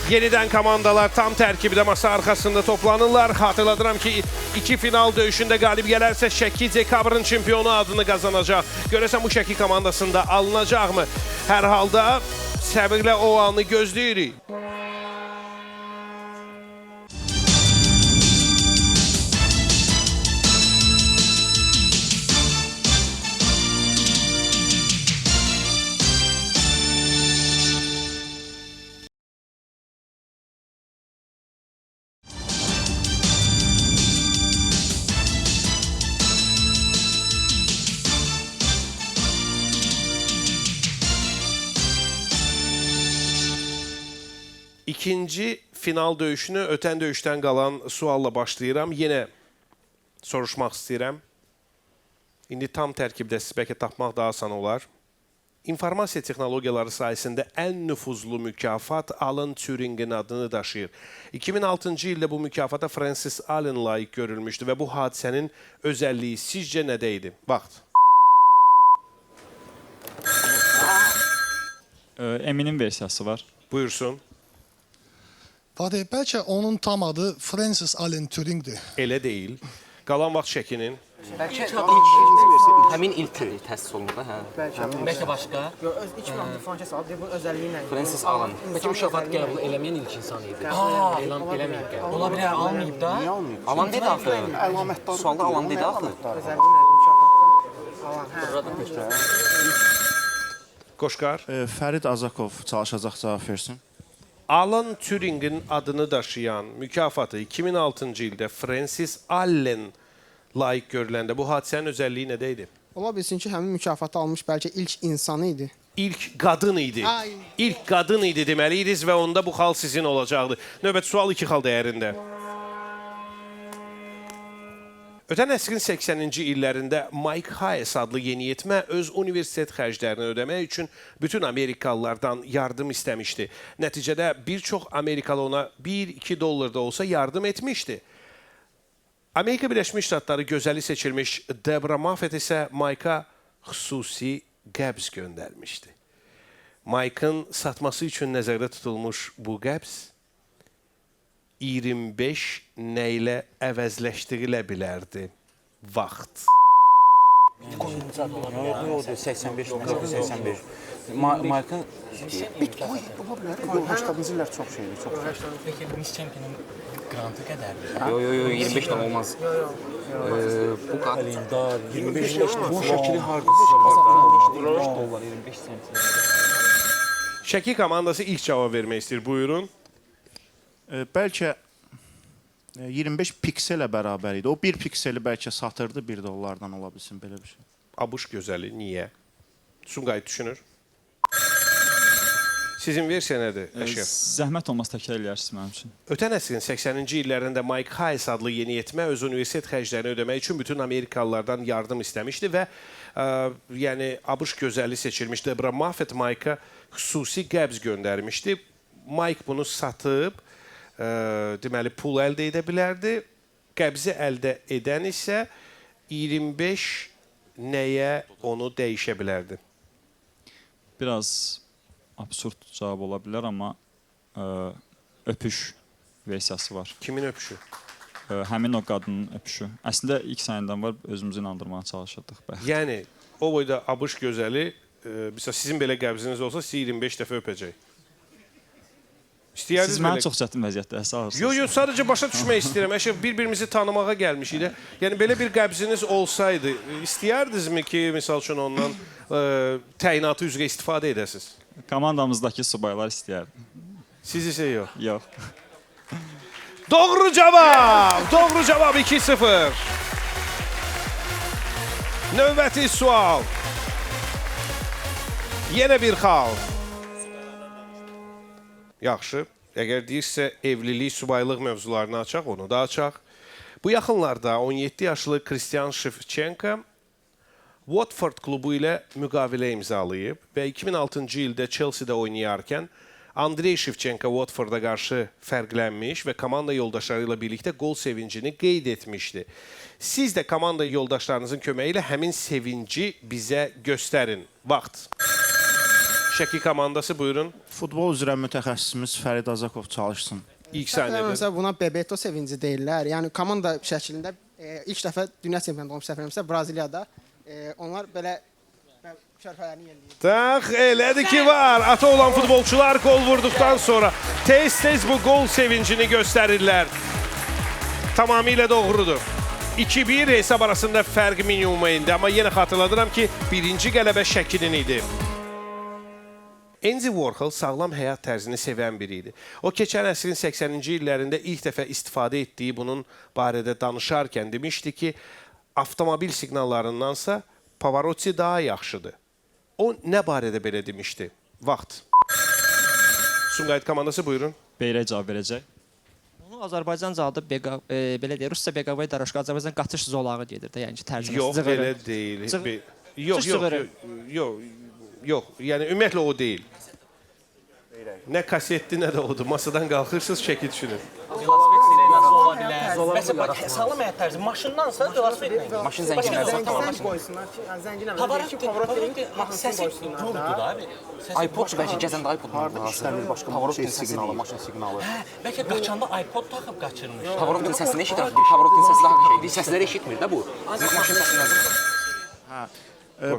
Yenidən komandalar tam tərkibdə masa arxasında toplanırlar. Xatırladıram ki, iki final döyüşündə qalib gələrsə Şəki dekabrın çempionu adını qazanacaq. Görəsən bu Şəki komandasında alınacaqmı? Hər halda səbirlə o anı gözləyirik. İkinci final döyüşünü ötən döyüşdən qalan sualla başlayıram. Yenə soruşmaq istəyirəm. İndi tam tərkibdə siz bəlkə tapmaq daha asan olar. İnformasiya texnologiyaları sahəsində ən nüfuzlu mükafat Alan Turingin adını daşıyır. 2006-cı ildə bu mükafata Francis Allen layiq görülmüşdü və bu hadisənin özəlliyi sizcə nədə idi? Vaxt. Eminin versiyası var. Buyursun. Fatih, bəlkə onun tam adı Francis Allen Turingdir. Elə deyil. Qalan vaxt Şəkinin. Bəlkə həmin il təsis olundu, hə. Bəlkə başqa? Yox, öz 2006 Francis Allen, bunun özəlliyi nə idi? Francis Allen. Bəlkə mükafat qəbul eləməyən ilk insan idi. Elan eləməyib qəbul. Ola bilər, almayıb da. Niyə almayıb? Alan dedi axı. Əlamətdarı. Sualda Alan dedi axı. Özəlliyi nə idi mükafatda? Alan, hə. Qoşqar. Fərid Azakov çalışacaq cavab versin. Alan Turingin adını daşıyan mükafatı 2006-cı ildə Francis Allen layiq görüləndə bu hadisənin özəlliyi nədə idi? Ola bilsin ki, həmin mükafatı almış bəlkə ilk insanı idi. İlk qadın idi. Ay. İlk qadın idi deməliydiniz və onda bu xal sizin olacaqdı. Növbəti sual 2 xal dəyərində. Ötən əsrin 80-ci illərində Mike Hayes adlı yeniyetmə öz universitet xərclərini ödəmək üçün bütün Amerikalılardan yardım istəmişdi. Nəticədə bir çox Amerikalı ona 1-2 dollar da olsa yardım etmişdi. Amerika Birləşmiş Ştatları gözəli seçilmiş Debra Moffitt isə Mike'a xüsusi qəbz göndərmişdi. Mike'ın satması üçün nəzərdə tutulmuş bu qəbz 25 nə ilə əvəzləşdirilə bilərdi? Vaxt. Yox, 85, 85. Mike'ın Bitcoin ola bilər. Yox, 80-ci illər çox şeydir, çox. Bəlkə Miss Champion'ın qrantı qədərdir. Yox, yox, yox, 25 də olmaz. Bu Kalendar 25 bu şəkili hardasa var da. 25 dollar 25 sent. Şəki komandası ilk cavab vermək istəyir. Buyurun. Bəlkə 25 pikselə bərabər idi. O bir pikseli bəlkə satırdı 1 dollardan ola bilsin belə bir şey. ABŞ gözəli niyə? Sumqayıt düşünür. Sizin versiya nədir, Əşrəf? Zəhmət olmasa təkrar eləyərsiniz mənim üçün. Ötən əsrin 80-ci illərində Mike Hayes adlı yeniyetmə öz universitet xərclərini ödəmək üçün bütün Amerikalılardan yardım istəmişdi və yəni ABŞ gözəli seçilmiş Debra Moffitt Mike-a xüsusi qəbz göndərmişdi. Mike bunu satıb, deməli pul əldə edə bilərdi. Qəbzi əldə edən isə 25 nəyə onu dəyişə bilərdi? Biraz absurd cavab ola bilər, amma öpüş versiyası var. Kimin öpüşü? Həmin o qadının öpüşü. Əslində ilk saniyədən var, özümüzü inandırmağa çalışırdıq. Bayaq. Yəni, o boyda ABŞ gözəli, misal, sizin belə qəbziniz olsa, sizi 25 dəfə öpəcək. Siz məni çox çətin vəziyyətdə alırsınız. Yox, yox, sadəcə başa düşmək istəyirəm. Əşrəf, bir-birimizi tanımağa gəlmişik də. Yəni, belə bir qəbziniz olsaydı, istəyərdinizmi ki, misal üçün, ondan təyinatı üzrə istifadə edəsiniz? Komandamızdakı subaylar istəyərdi. Siz isə yox? Yox. Doğru cavab! Doğru cavab 2-0. Növbəti sual. Yenə bir xal. Yaxşı, əgər deyirsə evlilik, subaylıq mövzularını açaq, onu da açaq. Bu yaxınlarda 17 yaşlı Kristian Şevçenko Watford klubu ilə müqavilə imzalayıb və 2006-cı ildə Chelsea-də oynayarkən Andrey Şevçenko Watforda qarşı fərqlənmiş və komanda yoldaşları ilə birlikdə qol sevincini qeyd etmişdi. Siz də komanda yoldaşlarınızın köməyi ilə həmin sevinci bizə göstərin. Vaxt. Şəki komandası, buyurun. Futbol üzrə mütəxəssisimiz Fərid Azakov çalışsın. İlk saniyədə. Məsələn, buna Bebeto sevinci deyirlər. Yəni, komanda şəklində ilk dəfə dünya çempionatı olmuş səhv eləmirəmsə Braziliyada onlar belə körpələrini yelləyir. Tax, elədir ki var. Ata olan futbolçular qol vurduqdan sonra tez-tez bu qol sevincini göstərirlər. Tamamilə doğrudur. 2-1 hesab arasında fərq minimuma indi. Amma yenə xatırladıram ki, birinci qələbə Şəkinin idi. Andy Warhol sağlam həyat tərzini sevən biri idi. O, keçən əsrin 80-ci illərində ilk dəfə istifadə etdiyi bunun barədə danışarkən demişdi ki, avtomobil siqnallarındansa Pavarotti daha yaxşıdır. O, nə barədə belə demişdi? Vaxt. Sumqayıt komandası, buyurun. Beyrək cavab verəcək. Onu Azərbaycanca adı, belə deyir, Rusca beqavay daraşka, Azərbaycan qaçış zolağı gedir də, yəni ki, tərcüməsi. Yox, belə deyil. Yox, yox, yox. Yox, yəni ümumiyyətlə o deyil. Nə kasetdir, nə də odur. Masadan qalxırsınız, şəkil düşünün. Velosiped sirenası ola bilər. Məsələn, sağlam həyat tərzi maşındansa velosipedlə. Maşın zənginlər. Zəng qoysunlar ki, zəngin əvəzinə ki, Pavarotti maşın qoysunlar. Vurdu da abi. iPod bəlkə gəzəndə iPod harda işləmir başqa şey siqnalı, maşın siqnalı. Hə, bəlkə qaçanda iPod taxıb qaçırmış. Pavarottinin səsini eşidir axı. Pavarottinin səsi daha qəşəngdir. Səsləri eşitmir də bu. Maşın səsindən. Hə.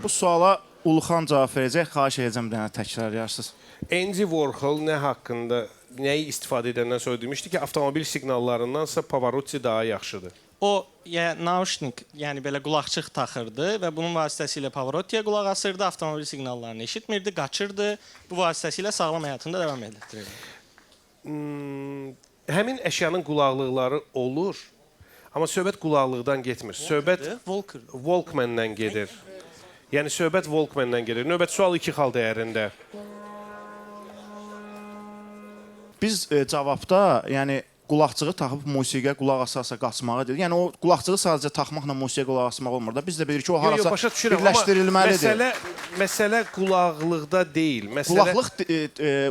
Bu suala Uluxan cavab verəcək. Xahiş edəcəm bir dənə təkrarlayarsınız. Andy Warhol nə haqqında, nəyi istifadə edəndən sonra demişdi ki, avtomobil siqnallarındansa Pavarotti daha yaxşıdır. O, yəni, nauşnik, yəni belə qulaqçıq taxırdı və bunun vasitəsilə Pavarottiyə qulaq asırdı, avtomobil siqnallarını eşitmirdi, qaçırdı. Bu vasitəsilə sağlam həyatında davam etdirirdi. Həmin əşyanın qulaqlıqları olur, amma söhbət qulaqlıqdan getmir. Söhbət Walkman-dan gedir. Yəni, söhbət Walkman-dan gedir. Növbət sual 2 xal dəyərində. Biz cavabda, yəni, qulaqçığı taxıb musiqiyə qulaq asa-asa qaçmağa dedik. Yəni, o qulaqçığı sadəcə taxmaqla musiqiyə qulaq asmaq olmur da. Biz də bilirik ki, o harasa birləşdirilməlidir. Məsələ qulaqlıqda deyil. Qulaqlıq,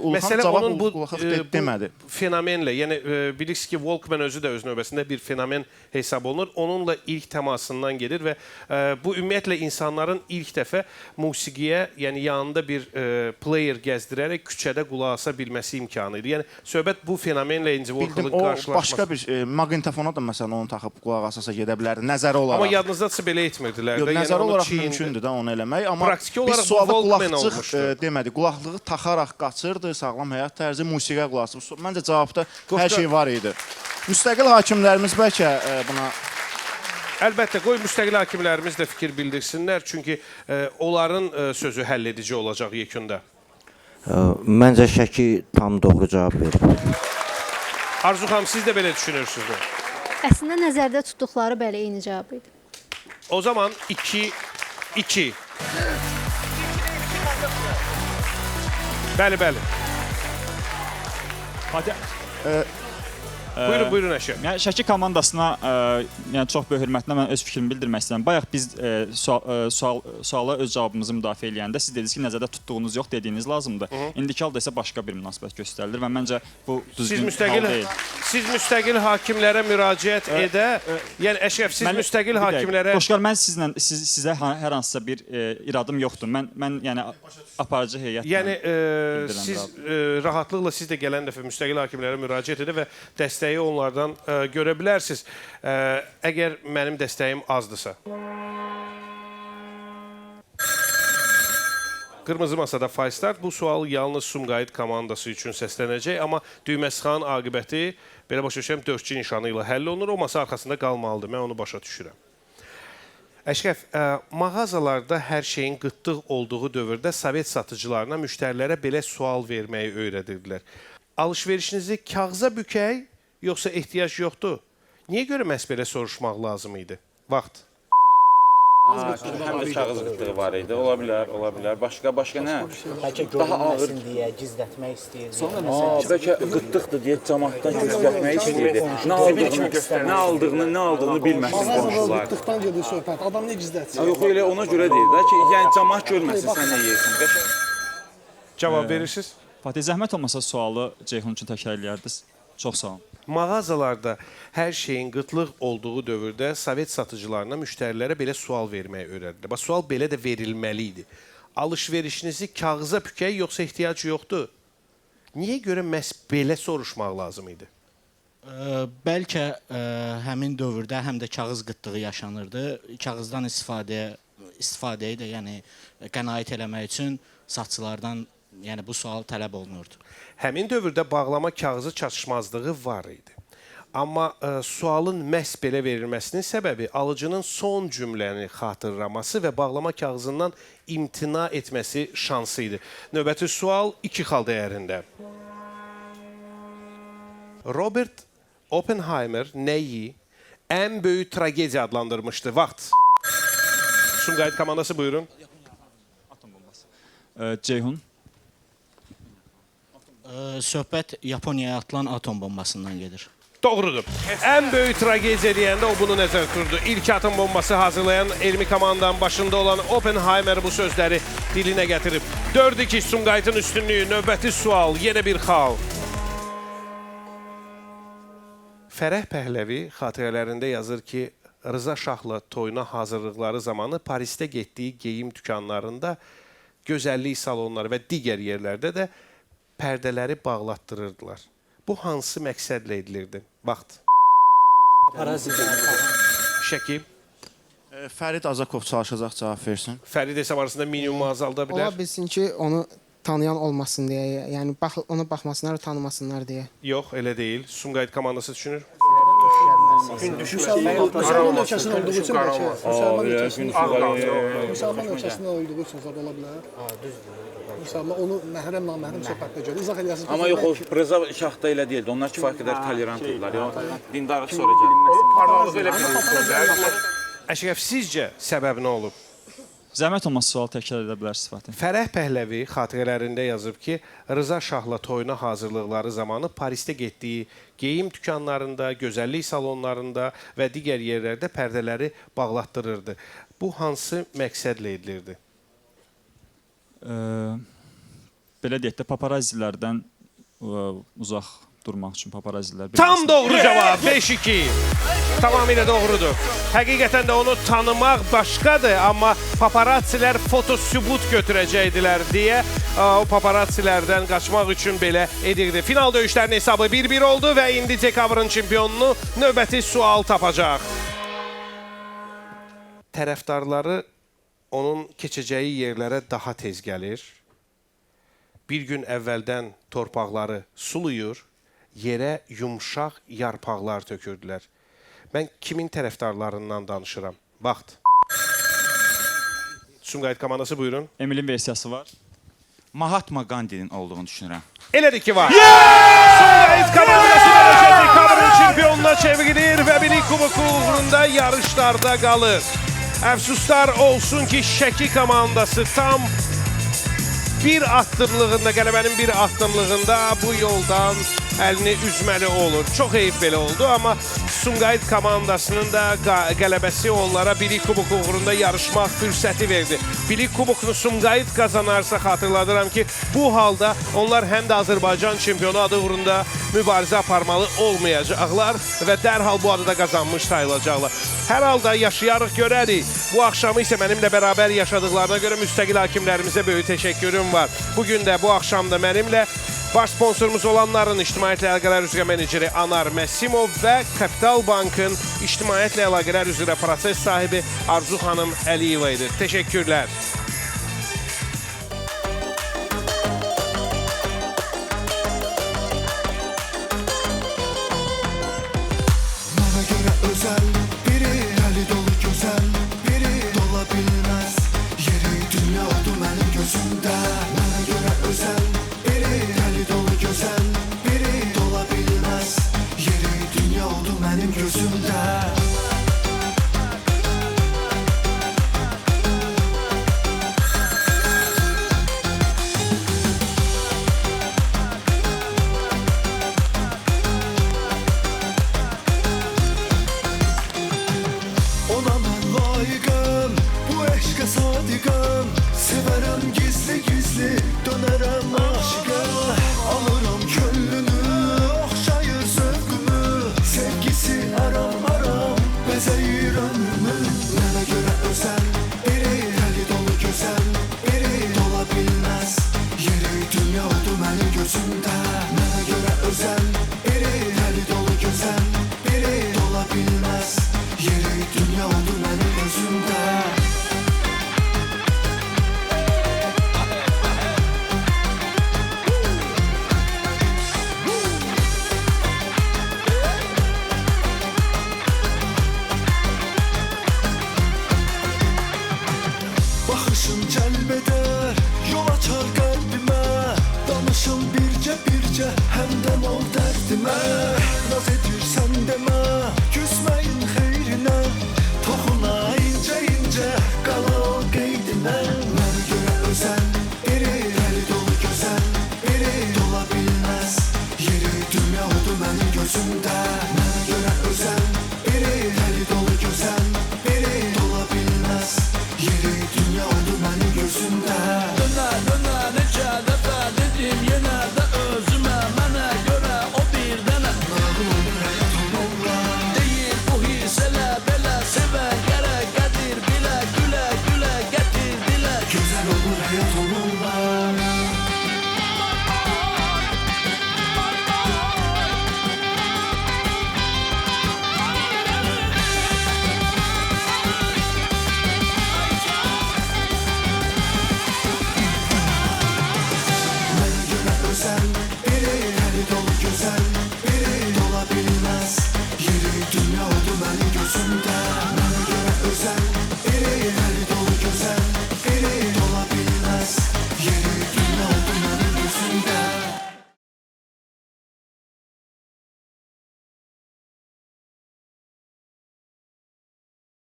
Uluxan cavab qulaqlıq demədi. Fenomenlə, yəni bilirsiniz ki, Walkman özü də öz növbəsində bir fenomen hesab olunur. Onunla ilk təmasından gedir və bu ümumiyyətlə insanların ilk dəfə musiqiyə, yəni yanında bir player gəzdirərək küçədə qulaq asa bilməsi imkanı idi. Yəni söhbət bu fenomenlə Andy Warhol'un O başqa bir maqnitofona da məsələn onu taxıb qulaq asasa gedə bilərdi, nəzəri olaraq. Amma yadınızdadırsa belə etmirdilər. Yox, nəzəri olaraq mümkündür də onu eləmək. Amma biz sualda qulaqçıq demədik. Qulaqlığı taxaraq qaçırdı, sağlam həyat tərzi, musiqiyə qulaq asıb. Məncə cavabda hər şey var idi. Müstəqil hakimlərimiz bəlkə buna... Əlbəttə, qoy müstəqil hakimlərimiz də fikir bildirsinlər. Çünki onların sözü həll edici olacaq yekunda. Məncə Şəki tam doğru cavab verib. Arzu xanım, siz də belə düşünürsünüz? Əslində nəzərdə tutduqları bəli, eyni cavab idi. O zaman 2-2. Bəli, bəli. Fatih... Buyurun, buyurun Əşrəf. Yəni, Şəki komandasına yəni, çox böyük hörmətlə mən öz fikrimi bildirmək istəyirəm. Bayaq biz suala öz cavabımızı müdafiə eləyəndə siz dediniz ki, nəzərdə tutduğunuz yox, dediyiniz lazımdır. İndiki halda isə başqa bir münasibət göstərilir və məncə bu düzgün hal deyil. Siz müstəqil hakimlərə müraciət edə, yəni Əşrəf, siz müstəqil hakimlərə... Qoşqar, mən sizə hər hansısa bir iradım yoxdur. Mən yəni aparıcı heyətlə... Yəni siz rahatlıqla siz də gələn dəfə müstəqil hakimlərə müraciət edə və dəstək Dəstəyi onlardan görə bilərsiniz. Əgər mənim dəstəyim azdısa. Qırmızı masada Faystart. Bu sual yalnız Sumqayıt komandası üçün səslənəcək, amma düyməsixanın aqibəti, belə başa düşürəm, dördçü nişanı ilə həll olunur. O masa arxasında qalmalıdır. Mən onu başa düşürəm. Əşrəf, mağazalarda hər şeyin qıtlıq olduğu dövrdə Sovet satıcılarına, müştərilərə belə sual verməyi öyrədirdilər. Alışverişinizi kağıza bükək, yoxsa ehtiyac yoxdur? Niyə görə məhz belə soruşmaq lazım idi? Vaxt. Həm də kağız qıtlığı var idi. Ola bilər, ola bilər. Başqa nə? Bəlkə görünməsin deyə gizlətmək istəyirdi. Bəlkə qıtlıqdır deyə camaatdan göstərmək istəyirdi. Nə aldığını bilməsin qonşular. Qıtlıqdan gedir söhbət. Adam niyə gizlətsin? Yox, elə ona görə deyir də ki, yəni camaat görməsin sən nə yeyirsən. Cavab verirsiniz? Fatih, zəhmət olmasa sualı Ceyhun üçün təkrar eləyərdiniz. Çox sağ olun. Mağazalarda hər şeyin qıtlıq olduğu dövrdə Sovet satıcılarına, müştərilərə belə sual verməyi öyrəndilər. Bax, sual belə də verilməli idi. Alışverişinizi kağıza bükək, yoxsa ehtiyac yoxdur? Niyə görə məhz belə soruşmaq lazım idi? Bəlkə həmin dövrdə həm də kağız qıtlığı yaşanırdı. Kağızdan istifadəyi də, yəni qənaət eləmək üçün satıcılardan, yəni bu sual tələb olunurdu. Həmin dövrdə bağlama kağızı çatışmazlığı var idi. Amma sualın məhz belə verilməsinin səbəbi alıcının son cümləni xatırlaması və bağlama kağızından imtina etməsi şansı idi. Növbəti sual 2 xal dəyərində. Robert Oppenheimer nəyi ən böyük tragediya adlandırmışdı? Vaxt. Sumqayıt komandası buyurun. Ceyhun. Söhbət Yaponiyaya atılan atom bombasından gedir. Doğrudur. Ən böyük tragediya deyəndə o bunu nəzərdə tuturdu. İlk atom bombası hazırlayan elmi komandanın başında olan Oppenheimer bu sözləri dilinə gətirib. 4-2 Sumqayıtın üstünlüyü. Növbəti sual, yenə bir xal. Fərəh Pəhləvi xatirələrində yazır ki, Rıza Şahla toyuna hazırlıqları zamanı Parisdə getdiyi geyim dükanlarında, gözəllik salonları və digər yerlərdə də pərdələri bağlatdırırdılar. Bu hansı məqsədlə edilirdi? Vaxt. Şəki. Fərid Azakov çalışacaq, cavab versin. Fərid hesab arasında minimumu azalda bilər. Ola bilsin ki, onu tanıyan olmasın deyə, yəni ona baxmasınlar, tanımasınlar deyə. Yox, elə deyil. Sumqayıt komandası düşünür. Müsəlman ölkəsində olduğu üçün bəlkə. Müsəlman ölkəsində olduğu üçün zad ola bilər. Düzdür. Müsəlman onu məhrəm, naməhrəm söhbətlə görə izah eləyəsiniz. Amma yox, o Rıza Şah da elə deyildi. Onlar kifayət qədər tolerant idilər. Dindarlıq sonra gəlir. Onun parlaqlığı elə bilinir. Əşrəf, sizcə səbəb nə olub? Zəhmət olmasa sualı təkrar edə bilərsiniz, Fatih. Fərəh Pəhləvi xatirələrində yazıb ki, Rıza Şahla toyuna hazırlıqları zamanı Parisdə getdiyi geyim dükanlarında, gözəllik salonlarında və digər yerlərdə pərdələri bağlatdırırdı. Bu hansı məqsədlə edilirdi? Belə deyək də, paparazzilərdən uzaq durmaq üçün paparazzilər... Tam doğru cavab, 5-2. Tamamilə doğrudur. Həqiqətən də onu tanımaq başqadır, amma paparazzilər fotosübut götürəcəkdilər deyə o paparazzlərdən qaçmaq üçün belə edirdi. Final döyüşlərinin hesabı 1-1 oldu və indi dekabrın çempionunu növbəti sual tapacaq. Tərəfdarları onun keçəcəyi yerlərə daha tez gəlir. Bir gün əvvəldən torpaqları suluyur, yerə yumşaq yarpaqlar tökürdülər. Mən kimin tərəfdarlarından danışıram? Vaxt. Sumqayıt komandası buyurun. Emilin versiyası var. Mahatma Gandhinin olduğunu düşünürəm. Elədir ki var. Sumqayıt komandası beləcə dekabrın çempionuna çevrilir və Bilik Kuboku uğrunda yarışlarda qalır. Əfsuslar olsun ki, Şəki komandası tam bir addımlığında, qələbənin bir addımlığında bu yoldan əlini üzməli olur. Çox heyif belə oldu, amma Sumqayıt komandasının da qələbəsi onlara Bilik Kuboku uğrunda yarışmaq fürsəti verdi. Bilik Kubokunu Sumqayıt qazanarsa, xatırladıram ki, bu halda onlar həm də Azərbaycan çempionu adı uğrunda mübarizə aparmalı olmayacaqlar və dərhal bu adı da qazanmış sayılacaqlar. Hər halda yaşayarıq, görərik. Bu axşamı isə mənimlə bərabər yaşadıqlarına görə müstəqil hakimlərimizə böyük təşəkkürüm var. Bugün də, bu axşam da mənimlə Baş sponsorumuz olanların ictimaiyyətlə əlaqələr üzrə meneceri Anar Məsimov və Kapital Bankın ictimaiyyətlə əlaqələr üzrə proses sahibi Arzu xanım Əliyeva idi. Təşəkkürlər. Mənə görə özəl biri, dəli dolu gözəl biri, dola bilməz yeri dünya oldu mənim gözümdə. Mənə görə özəl biri, dəli dolu gözəl biri, dola bilməz yeri dünya oldu mənim gözümdə. Ona mən layiqəm, bu eşqə sadiqəm. Sevərəm gizli gizli, dönərəm aşiqə. Alıram könlünü, oxşayır zövqümü. Sevgisi aram aram, bəzəyir ömrümü. Mənə görə özəl biri, dəli dolu gözəl biri, dola bilməz yeri dünya oldu mənim gözümdə.